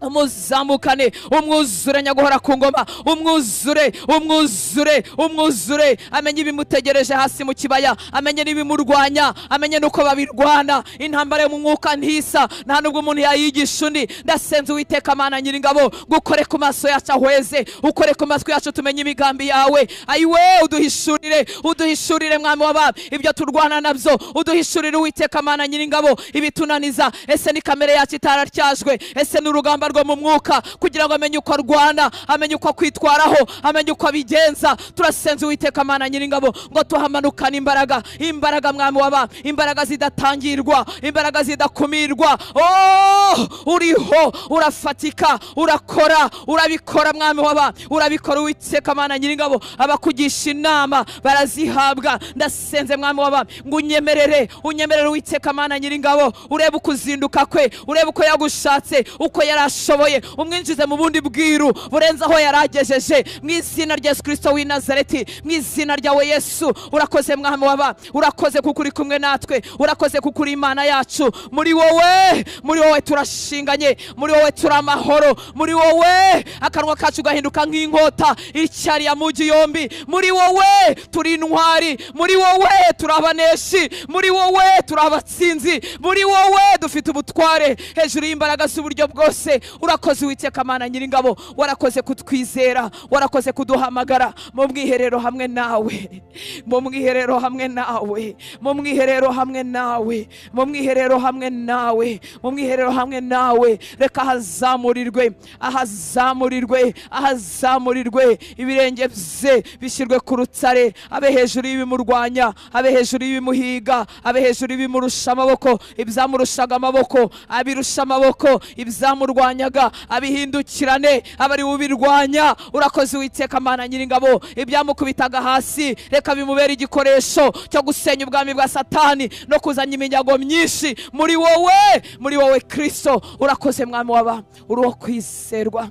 umuzamukane, umwuzure nyaguhora ku ngoma, umwuzure, umwuzure, umwuzure, amenye ibimutegereje hasi mu kibaya, amenye n'ibimurwanya, amenye nuko babirwana. Intambara yo mu mwuka ntisa, nta nubwo umuntu yayigisha undi. Ndasenze Uwiteka Mana Nyiringabo, gukore ku maso yacu ahweze, ukore ku matwi yacu tumenye imigambi yawe. Ayiwe, uduhishurire, uduhishurire mwami w'abami ibyo turwana nabyo, uduhishurire Uwiteka Mana Nyiringabo ibitunaniza. Ese ni kamere yacu itaratyajwe? Ese ni urugamba rwo mu mwuka kugira ngo amenye uko arwana, amenye uko kwitwaraho, amenye uko abigenza. Turasenze Uwiteka Mana Nyiringabo ngo tuhamanukane imbaraga, imbaraga mwami w'abami, imbaraga zidatangirwa, imbaraga zidakumirwa. Oh, uriho, urafatika, urakora, urabikora mwami w'abami, urabikora Uwiteka Mana Nyiringabo. Abakugisha inama barazihabwa. Ndasenze mwami w'abami ngo unyemerere, unyemerere Uwiteka Mana Nyiringabo, urebe ukuzinduka kwe, urebe uko yagushatse, uko yarashoboye, umwinjize mu bundi bwiru burenze aho yaragejeje, mu izina rya Yesu Kristo w'i Nazareti, mu izina ryawe Yesu. Urakoze mwami w'abami, urakoze kuko uri kumwe natwe, urakoze kuko uri Imana yacu. Muri wowe, muri wowe turashinganye, muri wowe turi amahoro, muri wowe akanwa kacu gahinduka nk'inkota icyari ya mugi yombi. Muri wowe turi intwari, muri wowe turi abaneshi, muri wowe turi abatsinzi, muri wowe dufite ubutware hejuru y'imbaraga z'uburyo bwose. Urakoze Uwiteka Mana Nyiringabo, warakoze kutwizera, warakoze kuduhamagara mu mwiherero hamwe nawe, mu mwiherero hamwe nawe, mu mwiherero hamwe nawe, mu mwiherero hamwe nawe, mu mwiherero hamwe nawe. Reka ahazamurirwe, ahazamurirwe, ahazamurirwe, ibirenge bye bishyirwe ku rutare, abe hejuru y'ibimurwanya, abe hejuru y'ibimuhiga, abe hejuru y'ibimurusha amaboko, ibyamurushaga amaboko abirusha amaboko, ibyamurwanyaga abihindukirane, abari ubirwanya. Urakoze Uwiteka Mana Nyiringabo, ibyamukubitaga hasi reka bimubera igikoresho cyo gusenya ubwami bwa Satani no kuzanya iminyago myinshi muri wowe, muri wowe Kristo. Urakoze mwami w'abami, uri uwo kwizerwa,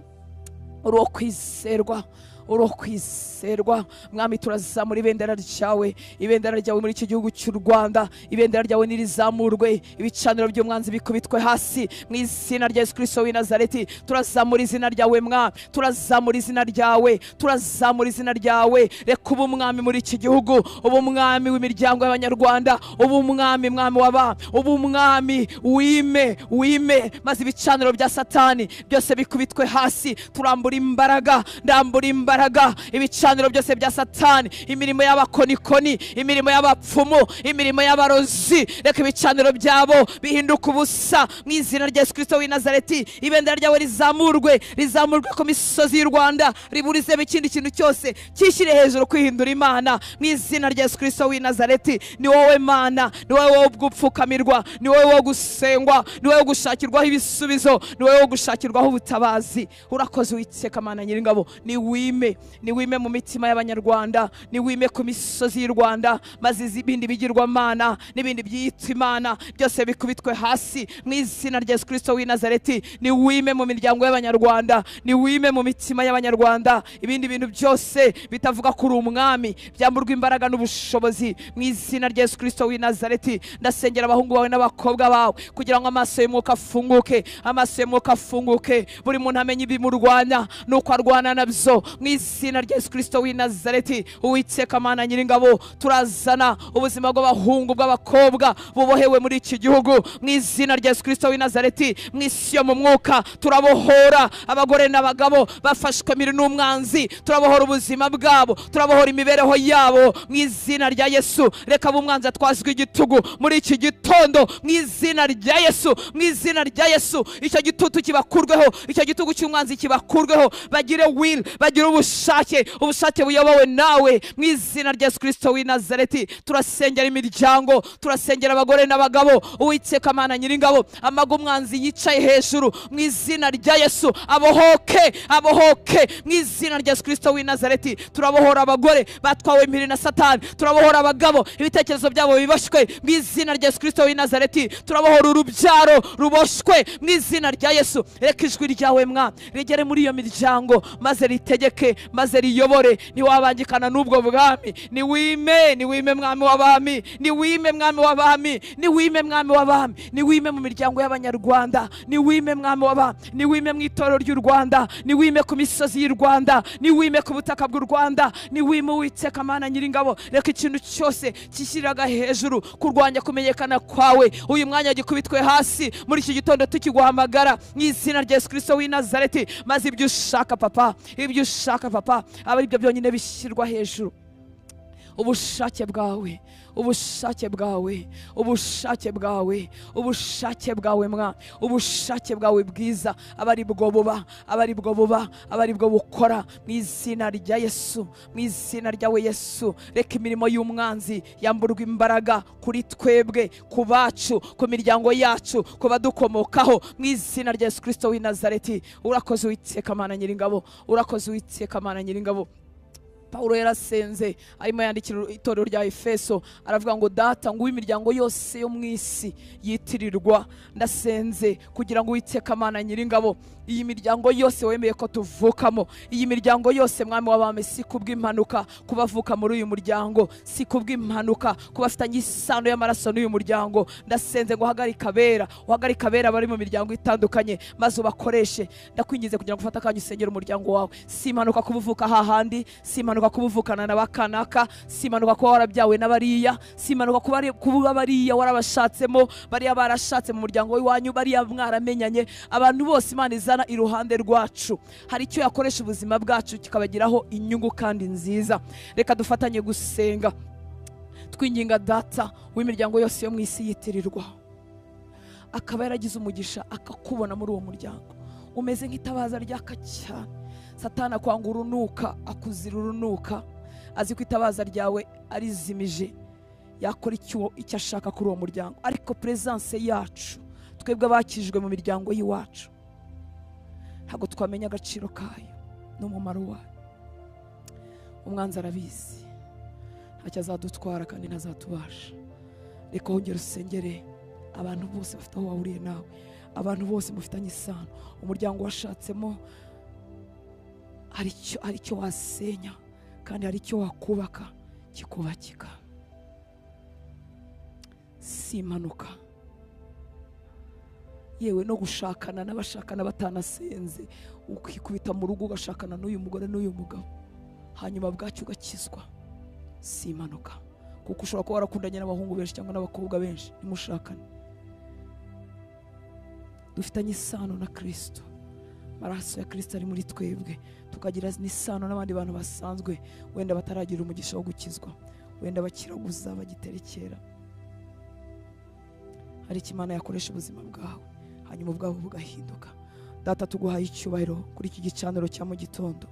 uri uwo kwizerwa, uri uwo kwizerwa. Mwami, turazamura ibendera ryawe, ibendera ryawe muri iki gihugu cy'u Rwanda, ibendera ryawe nirizamurwe, ibicaniro by'umwanzi bikubitwe hasi mu izina rya Yesu Kristo w'i Nazareti. Turazamura izina ryawe mwami, turazamura izina ryawe, turazamura izina ryawe. Reka ube umwami muri iki gihugu, ube umwami w'imiryango y'Abanyarwanda, ube umwami mwami w'abami, ube umwami wime, wime, maze ibicaniro bya Satani byose bikubitwe hasi. Turambura imbaraga, ndambura imbaraga, ibicaniro byose bya Satani, imirimo y'abakonikoni, imirimo y'abapfumu, imirimo y'abarozi, reka ibicaniro byabo bihinduke ubusa mu izina rya Yesu Kristo w'i Nazareti. Ibendera ryawe rizamurwe, rizamurwe ku misozi y'u Rwanda, riburize ikindi kintu cyose cyishyire hejuru kwihindura Imana mu izina rya Yesu Kristo w'i Nazareti. Ni wowe Mana, ni wowe wo gupfukamirwa, ni wowe wo gusengwa, ni wowe wo gushakirwaho ibisubizo, ni wowe wo gushakirwaho ubutabazi. Urakoze Uwiteka Mana Nyiringabo, ni wime, ni wime mu mitima y'Abanyarwanda, ni wime ku misozi y'u Rwanda, maze ibindi bigirwamana n'ibindi byitwa Imana byose bikubitwe hasi mu izina rya Yesu Kristo w'i Nazareti. Ni wime mu miryango y'Abanyarwanda, ni wime mu mitima y'Abanyarwanda, ibindi bintu byose bitavuga kuri umwami byamburwa imbaraga n'ubushobozi mu izina rya Yesu Kristo w'i Nazareti. Ndasengera abahungu bawe n'abakobwa bawe kugira ngo amaso y'umwuka afunguke, amaso y'umwuka afunguke, buri muntu amenye ibimurwanya nuko arwana nabyo mu izina rya Yesu Kristo w'i Nazareti. Uwiteka Mana Nyiringabo, turazana ubuzima bw'abahungu bw'abakobwa bubohewe muri iki gihugu mu izina rya Yesu Kristo w'i Nazareti. Mu isi yo mu mwuka turabohora abagore n'abagabo bafashwe miri n'umwanzi, turabohora ubuzima bwabo, turabohora imibereho yabo mu izina rya Yesu. Reka b'umwanzi atwazwe igitugu muri iki gitondo mu izina rya Yesu, mu izina rya Yesu. Icyo gitutu kibakurweho, icyo gitugu cy'umwanzi kibakurweho, bagire will, bagire ubushake, ubushake buyobowe nawe mu izina rya Yesu Kristo w'i Nazareti. Turasengera imiryango, turasengera abagore n'abagabo. Uwiteka Mana Nyiringabo, amago umwanzi yicaye hejuru mu izina rya Yesu abohoke, abohoke mu izina rya Yesu Kristo w'i Nazareti. Turabohora abagore batwawe impiri na Satani, turabohora abagabo ibitekerezo byabo biboshywe mu izina rya Yesu Kristo w'i Nazareti. Turabohora urubyaro ruboshwe mu izina rya Yesu. Reka ijwi ryawe mwa rigere muri iyo miryango, maze ritegeke, maze riyobore. Ntiwabangikana n'ubwo bwami, niwime, niwime mwami w'abami, niwime mwami w'abami, niwime mwami w'abami, niwime mu miryango y'abanyarwanda, niwime mwami w'abami, niwime mu itorero ry'u Rwanda, niwime ku misozi y'u Rwanda, niwime ku butaka bw'u Rwanda, niwime Uwiteka Mana Nyiringabo. Reka ikintu cyose kishyiriraga hejuru kurwanya kumenyekana kwawe uyu mwanya gikubitwe hasi muri iki gitondo tukiguhamagara mu izina rya Yesu Kristo w'i Nazareti. Maze ibyo ushaka papa, ibyo ushaka papa, aba ari byo byonyine bishyirwa hejuru. Ubushake bwawe, ubushake bwawe, ubushake bwawe, ubushake bwawe mwa, ubushake bwawe bwiza aba ari bwo buba, aba ari bwo buba, aba ari bwo bukora mu izina rya Yesu, mu izina ryawe Yesu. Reka imirimo y'umwanzi yamburwa imbaraga kuri twebwe, ku bacu, ku miryango yacu, ku badukomokaho mu izina rya Yesu Kristo w'i Nazareti. Urakoze Uwiteka Mana Nyiringabo, urakoze Uwiteka Mana Nyiringabo. Paulo yarasenze arimo yandikira itorero rya Efeso, aravuga ngo data ngo imiryango yose yo mu isi yitirirwa. Ndasenze kugira ngo Uwiteka Mana Nyiringabo, iyi miryango yose wemeye ko tuvukamo, iyi miryango yose mwami w'abami, si kubw'impanuka kubavuka muri uyu muryango, si kubw'impanuka kubafitanye isano y'amaraso n'uyu muryango. Ndasenze ngo uhagarike abera, uhagarike abera bari mu miryango itandukanye, maze ubakoreshe. Ndakwingize kugira ngo ufate akanya usengere umuryango wawe. Si impanuka kubuvuka hahandi, si impanuka kubuvukana na bakanaka, si impanuka kuba warabyawe n'abariya, si impanuka kuba bariya warabashatsemo, bariya barashatse mu muryango w'iwanyu, bariya mwaramenyanye. Abantu bose Imana izana iruhande rwacu, hari icyo yakoresha ubuzima bwacu kikabagiraho inyungu kandi nziza. Reka dufatanye gusenga twinginga data w'imiryango yose yo mu isi yitirirwa, akaba yaragize umugisha akakubona muri uwo muryango umeze nk'itabaza ryaka cyane. Satana akwanga urunuka, akuzira urunuka, azi ko itabaza ryawe arizimije, yakora icyo ashaka kuri uwo muryango. Ariko presence yacu twebwe abakijwe mu miryango y'iwacu, ntabwo twamenya agaciro kayo n'umumaro wayo. Umwanzi arabizi, ntacyo azadutwara kandi ntazatubasha. Reka wongere usengere abantu bose bafite aho bahuriye nawe, abantu bose mufitanye isano, umuryango washatsemo hari icyo wasenya kandi hari icyo wakubaka kikubakika. Si impanuka yewe no gushakana n'abashakana batanasenze, ukikubita mu rugo ugashakana n'uyu mugore n'uyu mugabo, hanyuma bwacyo ugakizwa. Si impanuka, kuko ushobora kuba warakundanye n'abahungu benshi cyangwa n'abakobwa benshi nimushakane. Dufitanye isano na Kristo, amaraso ya Kristo ari muri twebwe, tukagira n'isano n'abandi bantu basanzwe wenda bataragira umugisha wo gukizwa, wenda bakiraguza bagiterekera. Hari icyo Imana yakoresha ubuzima bwawe, hanyuma ubwabo bugahinduka. Data, tuguhaye icyubahiro kuri iki gicaniro cya mu gitondo.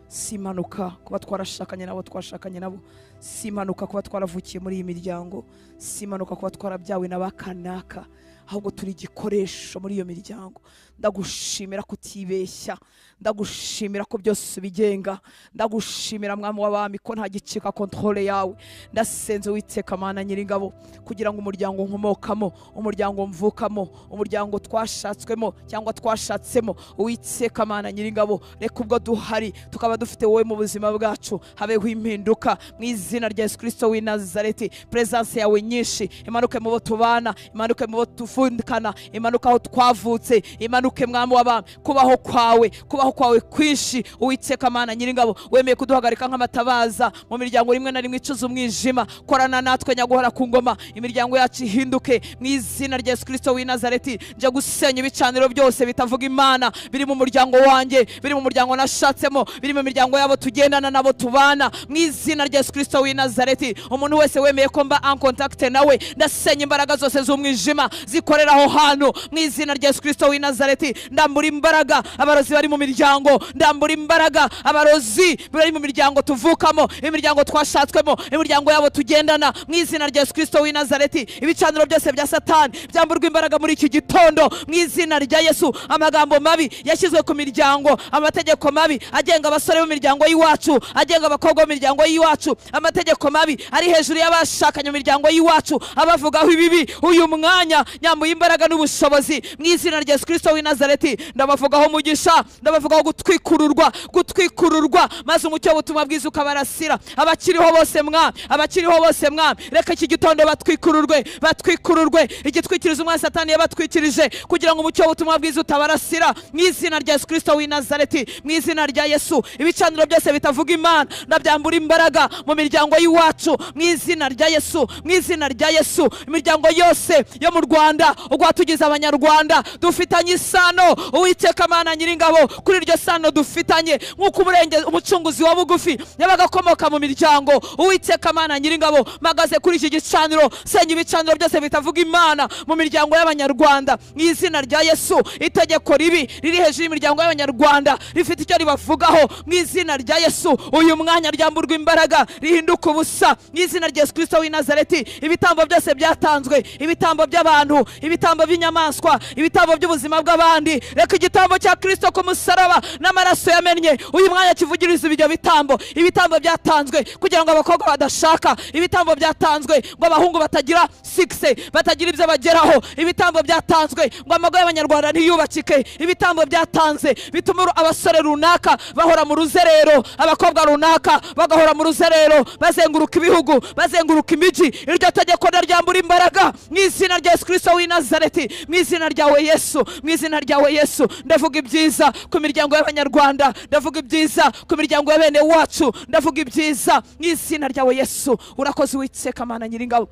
Si impanuka kuba twarashakanye nabo twashakanye nabo, si impanuka kuba twaravukiye muri iyi miryango, si impanuka kuba twarabyawe n'abakanaka, ahubwo turi igikoresho muri iyo miryango. Ndagushimira kutibeshya, ndagushimira ko byose ubigenga, ndagushimira mwami w'abami ko nta gicika kontrole yawe. Ndasenze Uwiteka Mana Nyiringabo kugira ngo umuryango nkomokamo, umuryango mvukamo, umuryango twashatswemo cyangwa twashatsemo, Uwiteka Mana Nyiringabo, reka ubwo duhari tukaba dufite wowe mu buzima bwacu habeho impinduka mu izina rya Yesu Kristo w'i Nazareti. Presence yawe nyinshi imanuke mu bo tubana, imanuke mu bo tuvukana, imanuke aho twavutse, imanuke Mwami w'abami. Kubaho kwawe, kubaho kwawe kwinshi Uwiteka Mana Nyiringabo, wemeye kuduhagarika nk'amatabaza mu miryango rimwe na rimwe icuza umwijima. Korana natwe nyaguhora ku ngoma, imiryango yacu ihinduke mu izina rya Yesu Kristo w'i Nazareti. Njya gusenya ibicaniro byose bitavuga Imana biri mu muryango wanjye, biri mu muryango nashatsemo, biri mu miryango yabo tugendana nabo tubana, mu izina rya Yesu Kristo w'i Nazareti. Umuntu wese wemeye ko mba en contact nawe, ndasenya imbaraga zose z'umwijima zikorera aho hantu mu izina rya Yesu Kristo w'i Nazareti. Ndambura imbaraga abarozi bari mu miryango, ndambura imbaraga abarozi bari mu miryango tuvukamo, imiryango twashatswemo, imiryango yabo tugendana, mu izina rya Yesu Kristo w'i Nazareti. Ibicaniro byose bya Satani byamburwa imbaraga muri iki gitondo mu izina rya Yesu. Amagambo mabi yashyizwe ku miryango, amategeko mabi agenga abasore mu miryango y'iwacu, agenga abakobwa mu miryango y'iwacu, amategeko mabi ari hejuru y'abashakanye mu miryango y'iwacu, abavugaho ibibi uyu mwanya nyambuye imbaraga n'ubushobozi mu izina rya Yesu Kristo w'i Nazareti. Ndabavugaho umugisha, ndabavugaho gutwikururwa, gutwikururwa, maze umucyo w'ubutumwa bwiza ukabarasira. Abakiriho bose mwa, abakiriho bose mwa, reka iki gitondo batwikururwe, batwikururwe igitwikirizo umwa Satani yabatwikirije kugira ngo umucyo w'ubutumwa bwiza utabarasira mu izina rya Yesu Kristo w'i Nazareti, mu izina rya Yesu. Ibicaniro byose bitavuga Imana ndabyambura imbaraga mu miryango y'iwacu mu izina rya Yesu, mu izina rya Yesu. Imiryango yose yo mu Rwanda ubwo watugize abanyarwanda dufitanye isano, Uwiteka Mana Nyiringabo, kuri iryo sano dufitanye nk'uko umurenge umucunguzi wa bugufi yabaga akomoka mu miryango, Uwiteka Mana Nyiringabo, mpagaze kuri iki gicaniro, senya ibicaniro byose bitavuga Imana mu miryango y'abanyarwanda mu izina rya Yesu. Itegeko ribi riri hejuru y'imiryango y'abanyarwanda rifite icyo ribavugaho mu izina rya Yesu, uyu mwanya ryamburwa imbaraga rihinduka ubusa mu izina rya Yesu Kristo w'i Nazareti. Ibitambo byose byatanzwe, ibitambo by'abantu, ibitambo by'inyamaswa, ibitambo by'ubuzima bw'abandi, reka igitambo cya Kristo ku musaraba n'amaraso yamennye uyu mwanya kivugiriza ibyo bitambo. Ibitambo byatanzwe kugira ngo abakobwa badashaka, ibitambo byatanzwe ngo abahungu batagira sikse, batagira ibyo bageraho, ibitambo byatanzwe ngo amago y'abanyarwanda ntiyubakike, ibitambo byatanze bituma abasore runaka bahora mu ruzerero, abakobwa runaka bagahora mu ruzerero, bazenguruka ibihugu, bazenguruka imijyi. Iryo tegeko ndaryambura imbaraga mu izina rya Yesu Kristo w'i Nazareti, mu izina ryawe Yesu, mu izina ryawe Yesu. Ndavuga ibyiza ku miryango y'abanyarwanda, ndavuga ibyiza ku miryango ya bene wacu, ndavuga ibyiza mu izina ryawe Yesu. Urakoze Uwiteka Mana Nyiringabo.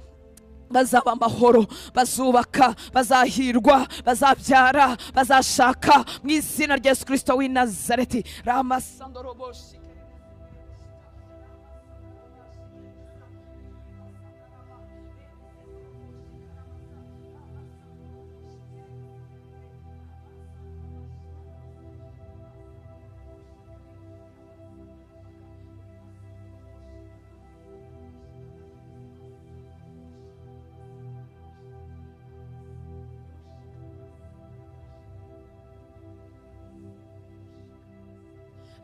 Bazaba amahoro, bazubaka, bazahirwa, bazabyara, bazashaka mu izina rya Yesu Kristo w'i Nazareti. Ramasandoroboshi.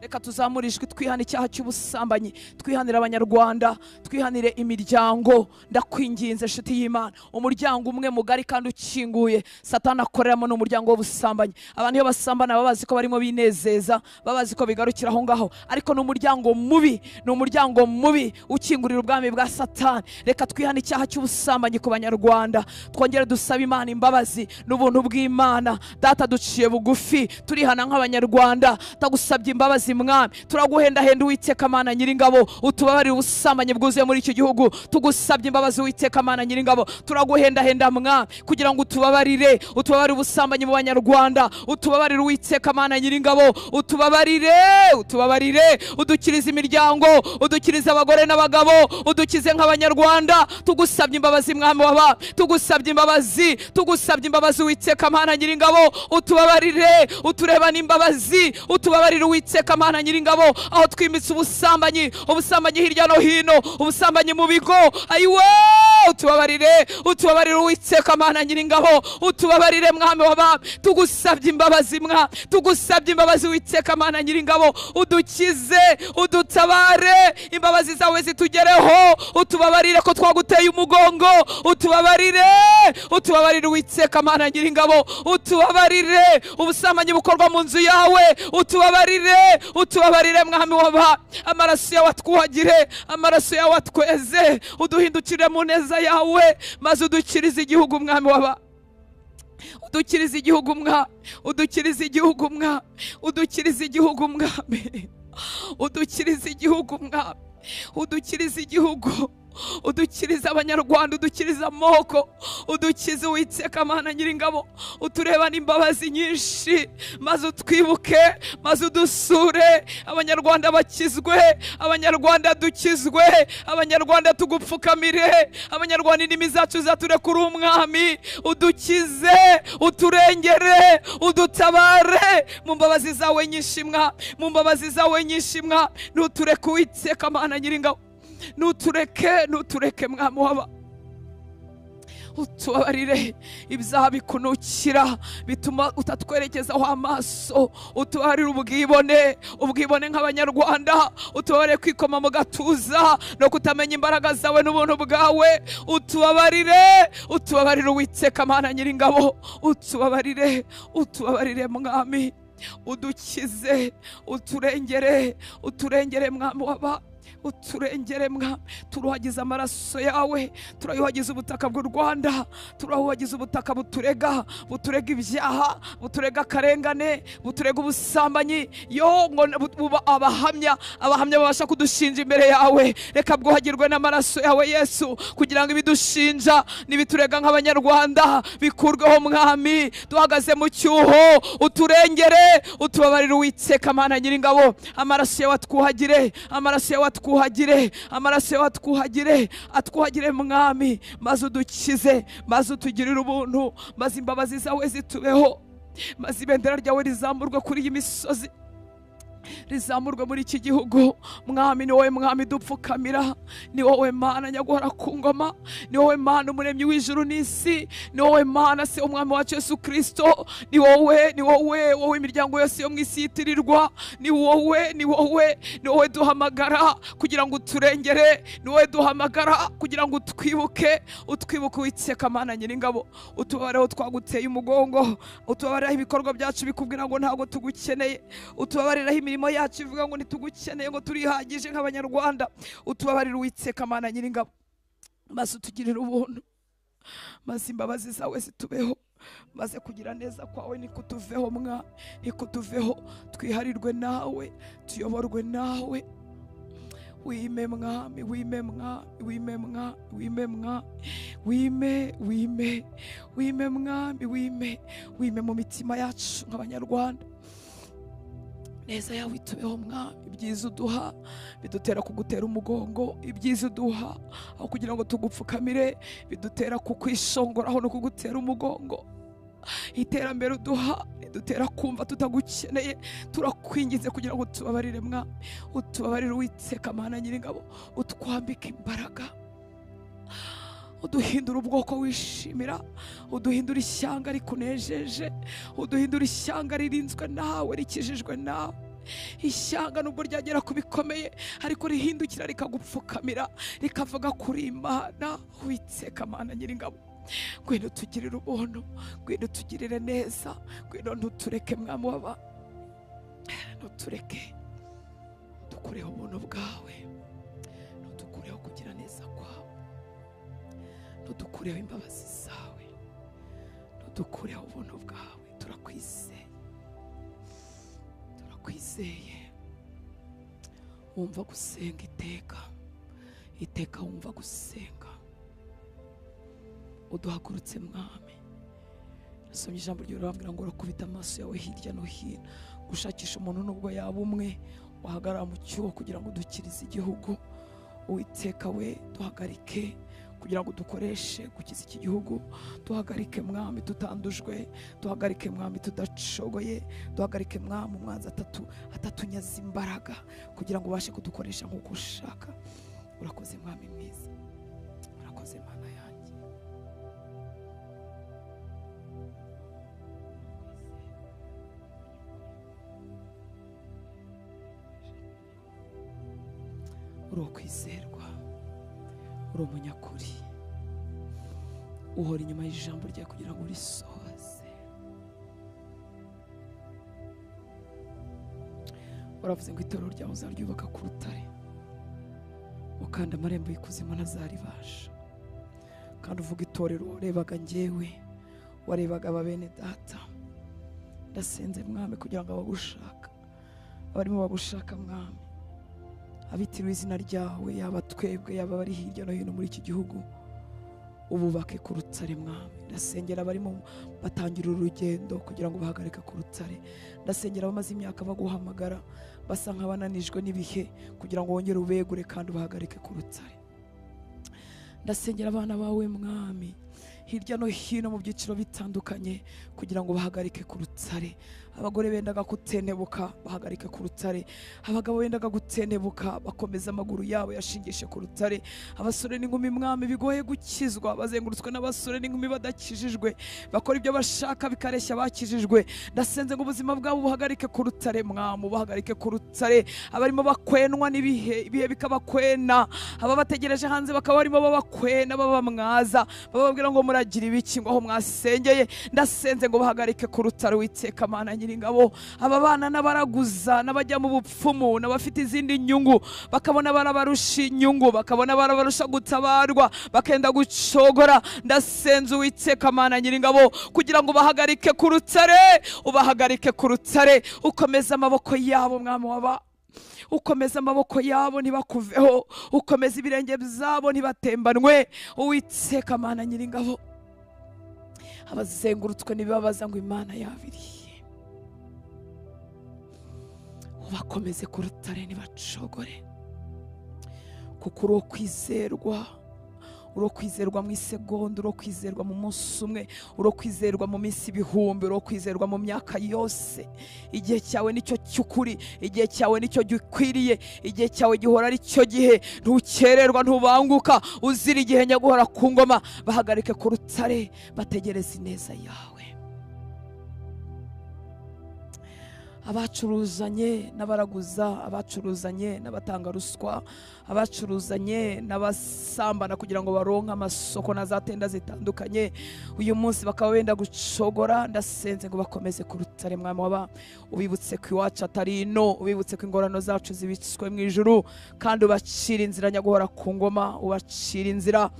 Reka tuzamure ijwi twihane icyaha cy'ubusambanyi, twihanire abanyarwanda, twihanire imiryango. Ndakwinginze nshuti y'Imana, umuryango umwe mugari kandi ukinguye Satani akoreramo ni umuryango w'ubusambanyi. Abantu iyo basambana baba bazi ko barimo binezeza, baba bazi ko bigarukira aho ngaho, ariko ni umuryango mubi, ni umuryango mubi ukingurira ubwami bwa Satani. Reka twihane icyaha cy'ubusambanyi ku banyarwanda, twongere dusabe Imana imbabazi n'ubuntu bw'Imana. Data, duciye bugufi, turihana nk'abanyarwanda, tagusabye imbabazi Mwami, turaguhendahenda Uwiteka Mana Nyiringabo, utubabarire ubusambanyi bwuzuye muri iki gihugu. Tugusabye imbabazi Uwiteka Mana Nyiringabo, turaguhendahenda Mwami kugira ngo utubabarire, utubabarire ubusambanyi mu banyarwanda, utubabarire Uwiteka Mana Nyiringabo, utubabarire, utubabarire, udukirize imiryango, udukirize abagore n'abagabo, udukize nk'abanyarwanda. Tugusabye imbabazi Mwami waba, tugusabye imbabazi, tugusabye imbabazi Uwiteka Mana Nyiringabo, utubabarire, uturebane imbabazi, utubabarire Uwiteka Mana Nyiringabo, aho twimitse ubusambanyi, ubusambanyi hirya no hino, ubusambanyi mu bigo, ayiwe, utubabarire, utubabarire Uwiteka Mana Nyiringabo, utubabarire Mwami w'abami. Tugusabye imbabazi Mwami, tugusabye imbabazi Uwiteka Mana Nyiringabo, udukize, udutabare, imbabazi zawe zitugereho, utubabarire ko twaguteye umugongo, utubabarire, utubabarire Uwiteka Mana Nyiringabo, utubabarire ubusambanyi bukorwa mu nzu yawe, utubabarire, utubabarire Mwami w'abami. Amaraso yawe atwuhagire, amaraso yawe atweze, uduhindukire mu neza yawe, maze udukirize igihugu Mwami w'abami. Udukirize igihugu mwami, udukirize igihugu mwami, udukirize igihugu mwami, udukirize igihugu mwami, udukirize igihugu, udukirize abanyarwanda, udukirize amoko, udukize Uwiteka Mana Nyiringabo, uturebane imbabazi nyinshi, maze utwibuke, maze udusure. Abanyarwanda bakizwe, abanyarwanda dukizwe, abanyarwanda tugupfukamire, abanyarwanda indimi zacu zaturekure umwami. Udukize, uturengere, udutabare mu mbabazi zawe nyinshi mwa, mu mbabazi zawe nyinshi mwa. Nutureke Uwiteka Mana Nyiringabo, nutureke, nutureke mwami waba, utubabarire ibyaha bikunukira bituma utatwerekezaho amaso, utubabarire ubwibone, ubwibone nk'abanyarwanda, utubabarire kwikoma mu gatuza no kutamenya imbaraga zawe n'ubuntu bwawe, utubabarire, utubabarire Uwiteka Mana Nyiringabo, utubabarire, utubabarire mwami, udukize, uturengere, uturengere mwami waba, uturengere mwami. Turuhagize amaraso yawe, turayuhagiza ubutaka bw'u Rwanda, turahuhagiza ubutaka buturega, buturega ibyaha, buturega akarengane, buturega ubusambanyi, yo ngo buba abahamya, abahamya babasha kudushinja imbere yawe. Reka bwuhagirwe n'amaraso yawe Yesu, kugira ngo ibidushinja n'ibiturega nk'abanyarwanda bikurweho mwami. Duhagaze mu cyuho, uturengere, utubabarire Uwiteka Mana Nyiringabo. Amaraso yawe atwuhagire, amaraso yawe atwuhagire, amaraso yawe atwuhagire, atwuhagire mwami, maze udukize, maze utugirire ubuntu, maze imbabazi zawe zitubeho, maze ibendera ryawe rizamurwe kuri iyi misozi, rizamurwe muri iki gihugu mwami. Ni wowe mwami dupfukamira, ni wowe Mana nyaguhora ku ngoma, ni wowe Mana umuremyi w'ijuru n'isi, ni wowe Mana se umwami wacu Yesu Kristo, ni wowe, ni wowe, wowe imiryango yose yo mu isi yitirirwa, ni wowe, ni wowe, ni wowe duhamagara kugira ngo uturengere, ni wowe duhamagara kugira ngo utwibuke, utwibuke Uwiteka Mana Nyiringabo. Utubabareho twaguteye umugongo, utubabariraho ibikorwa byacu bikubwira ngo ntabwo tugukeneye, utubabariraho imirimo yacu ivuga ngo ntitugukeneye, ngo turihagije nk'abanyarwanda. Utubabarire Uwiteka Mana Nyiringabo, maze utugirire ubuntu, maze imbabazi zawe zitubeho, maze kugira neza kwawe nikutuveho mwa, nikutuveho, twiharirwe nawe, tuyoborwe nawe. Wime mwami, wime mwami, wime mwami, wime mwami, wime, wime, wime mwami, wime, wime mu mitima yacu nk'abanyarwanda. Neza yawe itubeho mwami. Ibyiza uduha bidutera kugutera umugongo, ibyiza uduha aho kugira ngo tugupfukamire bidutera kukwishongoraho no kugutera umugongo. Iterambere uduha ridutera kumva tutagukeneye. Turakwinginze kugira ngo utubabarire mwami, utubabarire Uwiteka Mana Nyiringabo, utwambike imbaraga, uduhindura ubwoko wishimira, uduhindura ishyanga rikunejeje, uduhindura ishyanga ririnzwe nawe, rikijijwe nawe. Ishyanga nubwo ryagera ku bikomeye ariko rihindukira rikagupfukamira, rikavuga kuri Imana. Uwiteka Mana Nyiringabo, ngwino utugirire ubuntu, ngwino utugirire neza, ngwino ntutureke mwami waba, ntutureke, dukureho ubuntu bwawe, ntudukureho kugira neza kwawe, ntudukureho imbabazi zawe, ntudukureho ubuntu bwawe. Turakwizeye, turakwizeye. Wumva gusenga iteka, iteka wumva gusenga. Uduhagurutse mwami. Nasomye ijambo ry'urambwira ngo urakubita amaso yawe hirya no hino gushakisha umuntu nubwo yaba umwe wahagarara mu cyuho kugira ngo udukirize igihugu. Uwiteka we, duhagarike kugira ngo dukoreshe gukiza iki gihugu. Duhagarike mwami tutandujwe, duhagarike mwami tudacogoye, duhagarike mwami umwanzi atatunyaza imbaraga kugira ngo ubashe kudukoresha nk'uko ushaka. Urakoze mwami mwiza, urakoze Mana yanjye. Uri ukwizerwa, uri umunyakuri, uhora inyuma y'ijambo ryawe kugira ngo urisohoze. Waravuze ngo itorero ryawe uzaryubaka ku rutare, ukanda amarembo y'ikuzimu ntazaribasha. Kandi uvuga itorero warebaga njyewe, Warebaga ababene data. Ndasenze Mwami kugira ngo abagushaka, abarimo bagushaka Mwami, abitiriwe izina ryawe, yaba twebwe, yaba bari hirya no hino muri iki gihugu, ububake ku rutare Mwami. Ndasengera abarimo batangira urugendo kugira ngo bahagarike ku rutare. Ndasengera abamaze imyaka baguhamagara basa nk'abananijwe n'ibihe kugira ngo wongere ubegure kandi ubahagarike ku rutare. Ndasengera abana bawe Mwami hirya no hino mu byiciro bitandukanye kugira ngo bahagarike ku rutare. Abagore bendaga gutenebuka bahagarike ku rutare, abagabo bendaga gutenebuka bakomeza amaguru yabo yashingishe ku rutare. Abasore n'inkumi Mwami bigoye gukizwa, bazengurutswe n'abasore n'inkumi badakijijwe, bakora ibyo bashaka bikareshya bakijijwe. Ndasenze ngo ubuzima bwabo buhagarike ku rutare Mwami, bahagarike ku rutare. Abarimo bakwenwa n'ibihe, ibihe bikabakwena, ababategereje hanze bakaba barimo babakwena, babamwaza, bababwira ngo muragira ibiki ngo aho mwasengeye. Ndasenze ngo bahagarike ku rutare Uwiteka Mana Nyiringabo. Aba bana n'abaraguza n'abajya mu bupfumu n'abafite izindi nyungu, bakabona barabarusha inyungu, bakabona barabarusha gutabarwa, bakenda gucogora. Ndasenze Uwiteka Mana Nyiringabo kugira ngo bahagarike ku rutare, ubahagarike ku rutare, ukomeze amaboko yabo Mwami waba, ukomeze amaboko yabo ntibakuveho, ukomeze ibirenge byabo ntibatembanwe. Uwiteka Mana Nyiringabo, abazengurutswe n'ibibabaza ngo Imana yabiriye, ubakomeze ku rutare ntibacogore, kuko uri kwizerwa, uri kwizerwa mu isegonda, uri kwizerwa mu munsi umwe, uri kwizerwa mu minsi ibihumbi, uri kwizerwa mu myaka yose. Igihe cyawe nicyo cy'ukuri, igihe cyawe nicyo gikwiriye, igihe cyawe gihora ari cyo gihe. Ntukererwa, ntubanguka, uzira igihe nyaguhora ku ngoma. Bahagarike ku rutare, bategereze ineza yawe. Abacuruzanye n'abaraguza, abacuruzanye n'abatanga ruswa, abacuruzanye n'abasambana kugira ngo baronke amasoko na za tenda zitandukanye, uyu munsi bakaba benda gucogora. Ndasenze ngo bakomeze ku rutare Mwami waba, ubibutse ko iwacu atari ino, ubibutse ko ingorano zacu zibitswe mu ijuru, kandi ubacira inzira nyaguhora ku ngoma, ubacira inzira,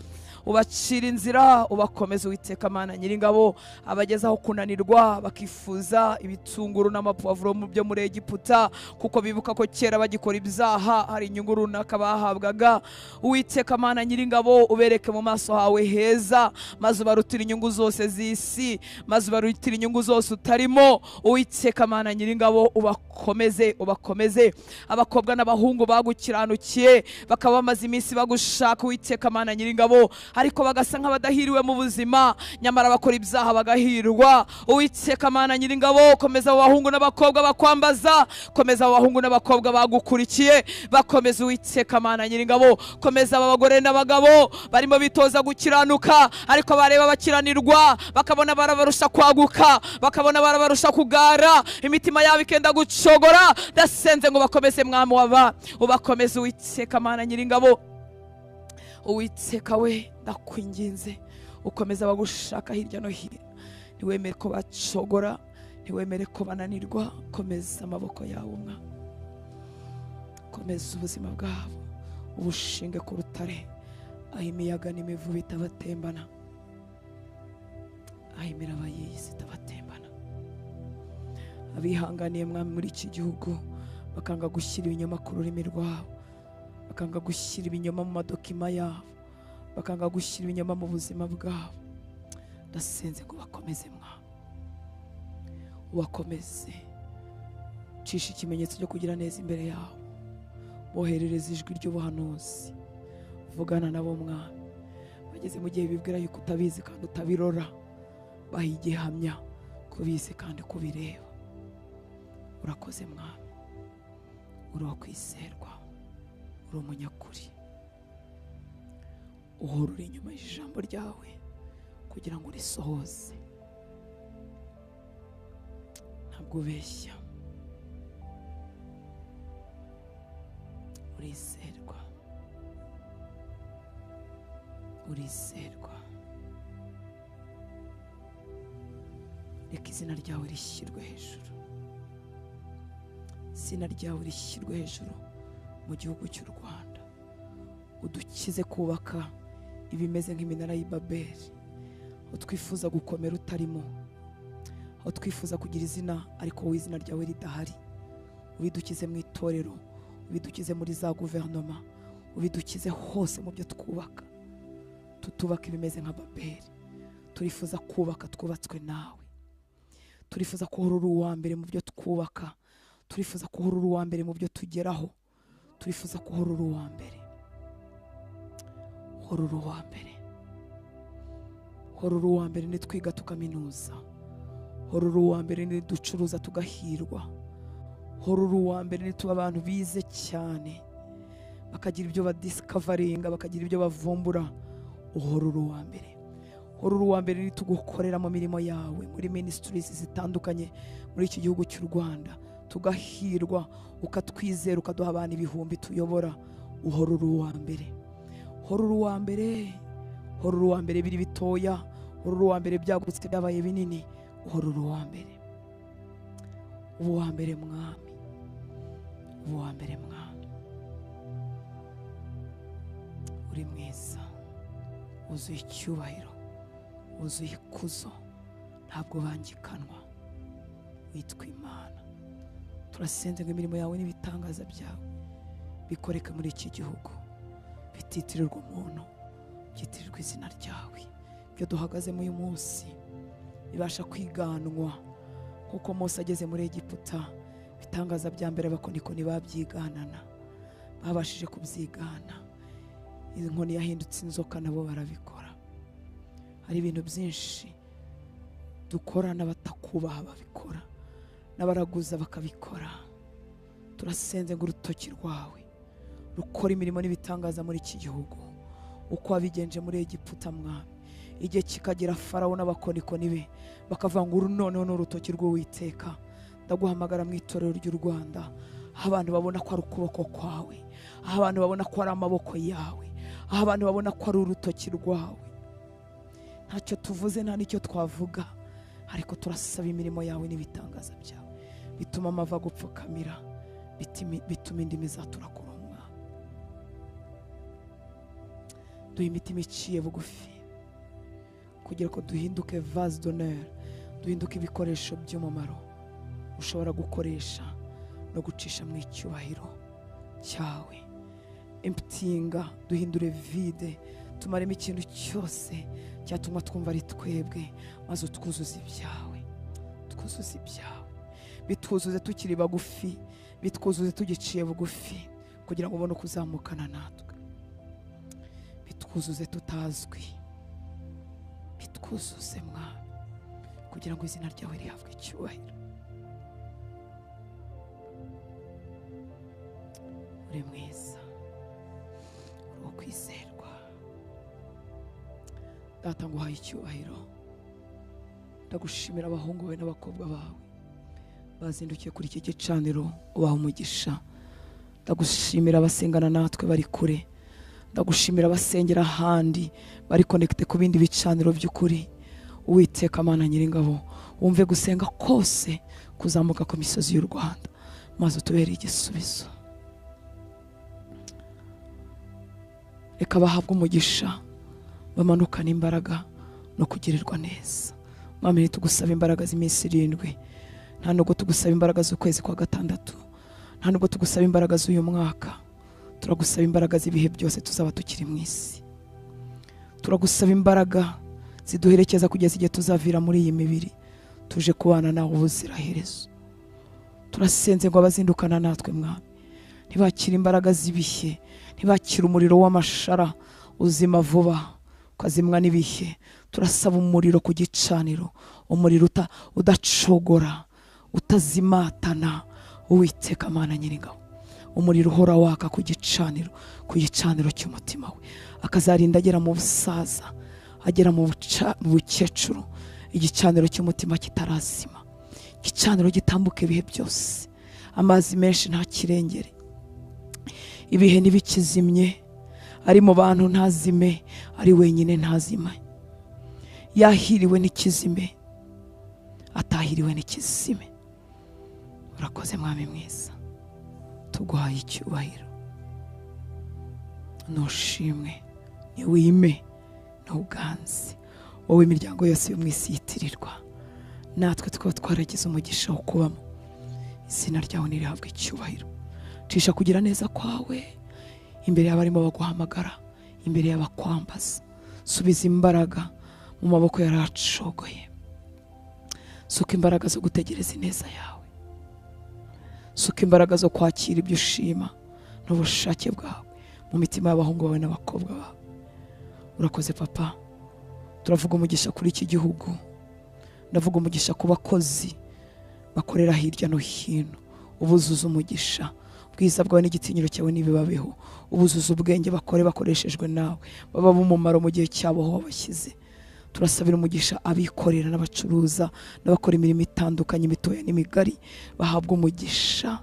ubacira inzira, ubakomeze Uwiteka Mana Nyiringabo. Abagezaho kunanirwa bakifuza ibitunguru n'amapavuro byo muri Egiputa, kuko bibuka ko kera bagikora ibyaha hari inyungu runaka bahabwaga. Uwiteka Mana Nyiringabo, ubereke mu maso hawe heza, maze ubarutire inyungu zose z'isi, maze ubarutire inyungu zose utarimo. Uwiteka Mana Nyiringabo, ubakomeze, ubakomeze. Abakobwa n'abahungu bagukiranukiye bakaba bamaze iminsi bagushaka Uwiteka Mana Nyiringabo, ariko bagasa nk'abadahiriwe mu buzima, nyamara bakora ibyaha bagahirwa. Uwiteka Mana Nyiringabo, komeza abahungu n'abakobwa bakwambaza, komeza abahungu n'abakobwa bagukurikiye, bakomeza Uwiteka Mana Nyiringabo. Komeza abagore n'abagabo barimo bitoza gukiranuka, ariko bareba bakiranirwa, bakabona barabarusha kwaguka, bakabona barabarusha kugara, imitima yabo ikenda gucogora. Ndasenze ngo bakomeze Mwami waba, ubakomeze Uwiteka Mana Nyiringabo. Uwiteka we, ndakwinginze ukomeza abagushaka hirya no hino, ntiwemere ko bacogora, ntiwemere ko bananirwa. Komeza amaboko yawe Mwami, komeza ubuzima bwabo, ubushinge ku rutare, aho imiyaga n'imivu bitabatembana, aho imiraba y'isi itabatembana. Abihanganiye Mwami muri iki gihugu bakanga gushyira ibinyoma ku rurimi rwabo, bakanga gushyira ibinyoma mu madokima yabo, bakanga gushyira ibinyoma mu buzima bwabo, ndasenze ngo bakomeze Mwami, ubakomeze. Cisha ikimenyetso cyo kugira neza imbere yabo, boherereza ijwi ry'ubuhanuzi, vugana nabo Mwami. Bageze mu gihe bibwira yuko utabizi kandi utabirora, baha igihamya kubizi kandi kubireba. Urakoze Mwami, uri uwakwizerwa, uri umunyakuri, uhora uri inyuma y'ijambo ryawe kugira ngo urisohoze. Ntabwo ubeshya, urizerwa, urizerwa. Reka izina ryawe rishyirwe hejuru, izina ryawe rishyirwe hejuru mu gihugu cy'u Rwanda. Udukize kubaka ibimeze nk'iminara y'i Babeli, Aho twifuza gukomera utarimo, aho twifuza kugira izina ariko wowe izina ryawe ridahari, ubidukize mu itorero, ubidukize muri za guverinoma, ubidukize hose mu byo twubaka. Tutubaka ibimeze nka Babeli, turifuza kubaka twubatswe nawe. Turifuza kuhora uri uwa mbere mu byo twubaka, turifuza kuhora uri uwa mbere mu byo tugeraho, turifuza kuhora uri uwa mbere. Hora uri uwa mbere, hora uri uwa mbere nitwiga tukaminuza, hora uri uwa mbere niducuruza tugahirwa, hora uri uwa mbere nituba abantu bize cyane bakagira ibyo badiscoveringa, bakagira ibyo bavumbura. Uhora uri uwa mbere, hora uri uwa mbere nitugukorera mu mirimo yawe, muri ministries zitandukanye muri iki gihugu cy'u Rwanda, tugahirwa, ukatwizera, ukaduha abantu ibihumbi tuyobora. Uhora uri uwa mbere, hora uri uwa mbere, hora uri uwa mbere biri bitoya, hora uri uwa mbere byagutse byabaye binini, uhora uri uwa mbere. Uba uwa mbere Mwami, uba uwa mbere Mwami. Uri mwiza, wuzuye icyubahiro, wuzuye ikuzo, ntabwo bangikanwa, witwa Imana. Turasenze ngo imirimo yawe n'ibitangaza byawe bikoreke muri iki gihugu, bititirirwa umuntu, byitirirwa izina ryawe. Ibyo duhagazemo uyu munsi bibasha kwiganwa, kuko Mose ageze muri Egiputa ibitangaza bya mbere abakonikoni babyiganana, babashije kubyigana. Inkoni yahindutse inzoka nabo barabikora. Hari ibintu byinshi dukora n'abatakubaha babikora, n'abaraguza bakabikora. Turasenze ngo urutoki rwawe rukora imirimo n'ibitangaza muri iki gihugu, uko wabigenje muri Egiputa Mwami. Igihe kikagera Farawo n'abakonikoni be bakavuga ngo uru noneho ni urutoki rw'Uwiteka. Ndaguhamagara mu itorero ry'u Rwanda, aho abantu babona ko ari ukuboko kwawe, aho abantu babona ko ari amaboko yawe, aho abantu babona ko ari urutoki rwawe. Ntacyo tuvuze, nta n'icyo twavuga, ariko turasaba imirimo yawe n'ibitangaza byawe bituma amava gupfukamira, bituma indimi zatura kurumwa. Duhe imitima iciye bugufi kugira ngo duhinduke vase d'honneur, duhinduke ibikoresho by'umumaro ushobora gukoresha no gucisha mu icyubahiro cyawe. Emptyinga, duhindure vide, tumaremo ikintu cyose cyatuma twumva ari twebwe, maze utwuzuze ibyawe, twuzuze ibyawe, bitwuzuze tukiri bagufi, bitwuzuze tugiciye bugufi, kugira ngo ubone uko uzamukana natwe. Bitwuzuze tutazwi, bitwuzuze Mwami, kugira ngo izina ryawe rihabwe icyubahiro. Uri mwiza, uri uwo kwizerwa. Data, nguhaye icyubahiro. Ndagushimira abahungu bawe n'abakobwa bawe bazindukiye kuri iki gicaniro, ubaha umugisha. Ndagushimira abasengana natwe bari kure, ndagushimira abasengera ahandi bari connected ku bindi bicaniro by'ukuri. Uwiteka Mana Nyiringabo, wumve gusenga kose kuzamuka ku misozi y'u Rwanda, maze utubere igisubizo. Reka bahabwe umugisha, bamanukane imbaraga no kugirirwa neza. Mwami, tugusaba imbaraga z'iminsi 7, nta nubwo tugusaba imbaraga z'ukwezi kwa 6, nta nubwo tugusaba imbaraga z'uyu mwaka. Turagusaba imbaraga z'ibihe byose tuzaba tukiri mu isi. Turagusaba imbaraga ziduherekeza kugeza igihe tuzavira muri iyi mibiri, tuje kubana nawe ubuziraherezo. Turasenze ngo abazindukana natwe Mwami ntibakire imbaraga z'ibihe, ntibakire umuriro w'amashara uzima vuba ukazimwa n'ibihe. Turasaba umuriro ku gicaniro, umuriro udacogora, utazimatana. Uwiteka Mana Nyiringabo, umuriro uhora waka ku gicaniro, ku gicaniro cy'umutima we, akazarinda agera mu busaza, agera mu bukecuru, igicaniro cy'umutima kitarazima, igicaniro gitambuka ibihe byose, amazi menshi nta kirengere, ibihe ntibikizimye, ari mu bantu ntazime, ari wenyine ntazime, yahiriwe n'ikizime, atahiriwe n'ikizime. Urakoze Mwami mwiza, tuguhaye icyubahiro. Nushimwe, niwime, ntuganze. Wowe imiryango yose yo mu isi yitirirwa, natwe tukaba twaragize umugisha wo kubamo. Izina ryawe nirihabwe icyubahiro. Cisha kugira neza kwawe imbere y'abarimo baguhamagara, imbere y'abakwambaza. Subiza imbaraga mu maboko yaracogoye. Suka imbaraga zo gutegereza ineza yawe. Suka imbaraga zo kwakira ibyo ushima n'ubushake bwawe mu mitima y'abahungu bawe n'abakobwa bawe. Urakoze papa. Turavuga umugisha kuri iki gihugu. Ndavuga umugisha ku bakozi bakorera hirya no hino. Ubuzuza umugisha, ubwiza bwawe n'igitinyiro cyawe nibibabeho. Ubuzuza ubwenge bakore bakoreshejwe nawe, baba b'umumaro mu gihe cyabo aho wabashyize. Turasabira umugisha abikorera n'abacuruza n'abakora imirimo itandukanye, imitoya n'imigari. Bahabwa umugisha,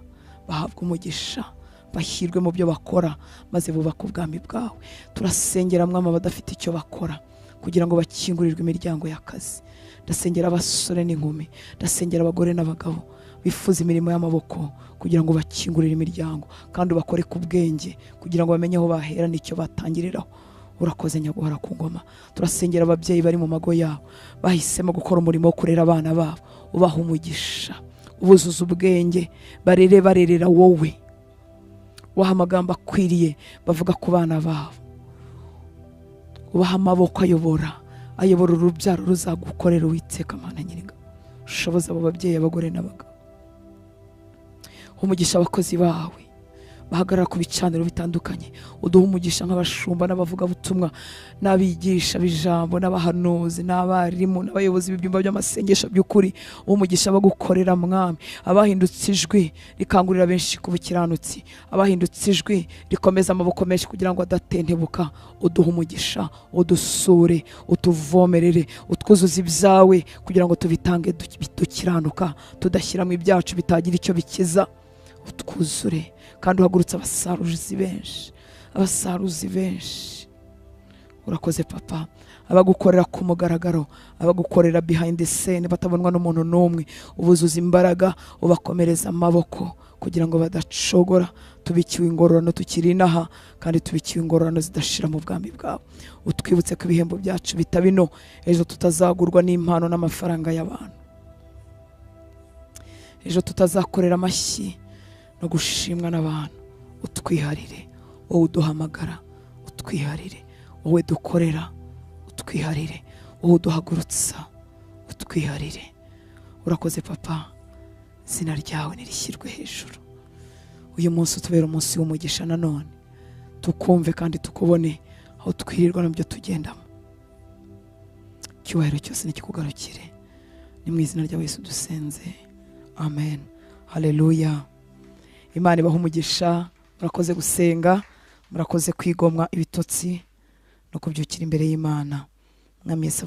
bahabwa umugisha, bahirwe mu byo bakora, maze bubake ubwami bwawe. Turasengera mwama abadafite icyo bakora kugira ngo bakingurirwe imiryango y'akazi. Ndasengera abasore n'inkumi, ndasengera abagore n'abagabo bifuza imirimo y'amaboko kugira ngo bakingurire imiryango, kandi ubakore ku bwenge kugira ngo bamenye aho bahera n'icyo batangiriraho. Urakoze nyaguhora ku ngoma. Turasengera ababyeyi bari mu mago yabo bahisemo gukora umurimo wo kurera abana babo. Ubaha umugisha, ubuzuza ubwenge, barere barerera wowe. Ubaha amagambo akwiriye bavuga ku bana babo. Ubaha amaboko ayobora, ayobora urubyaro ruzagukorera. Uwiteka Mana Nyiringabo, ushoboza abo babyeyi, abagore n'abagabo. Umugisha abakozi bawe bahagarara ku bicaniro bitandukanye. Uduha umugisha nk'abashumba n'abavugabutumwa n'abigisha b'ijambo n'abahanuzi n'abarimu n'abayobozi b'ibyumba by'amasengesho by'ukuri. Umugisha bagukorera mwami, abahindutse ijwi rikangurira benshi ku bukiranutsi, abahindutse ijwi rikomeza amaboko menshi kugira ngo adatentebuka. Uduha umugisha, udusure, utuvomerere, utwuzuze ibyawe kugira ngo tubitange dukiranuka, tudashyiramo ibyacu bitagira icyo bikiza. Utwuzure kandi uhagurutse abasaruzi benshi, abasaruzi benshi. Urakoze papa. Abagukorera ku mugaragaro, abagukorera behind the scene batabonwa n'umuntu n'umwe, ubuzuza imbaraga, ubakomereza amaboko kugira ngo badacogora. Tubikiwe ingororano tukiri inaha, kandi tubikiwe ingororano zidashira mu bwami bwawe. Utwibutse ko ibihembo byacu bitaba ino, ejo tutazagurwa n'impano n'amafaranga y'abantu, ejo tutazakorera amashyi no gushimwa n'abantu. Utwiharire wowe uduhamagara, utwiharire wowe dukorera, utwiharire wowe uduhagurutsa, utwiharire. Urakoze papa, izina ryawe nirishyirwe hejuru. Uyu munsi utubera umunsi w'umugisha nanone, tukumve kandi tukubone aho twirirwa n'ibyo tugendamo. Icyubahiro cyose nikikugarukire. Ni mu izina rya Yesu dusenze, amen. Haleluya. Imana ibahe umugisha. Murakoze gusenga, murakoze kwigomwa ibitotsi no kubyukira imbere y'Imana. Mwami Yesu.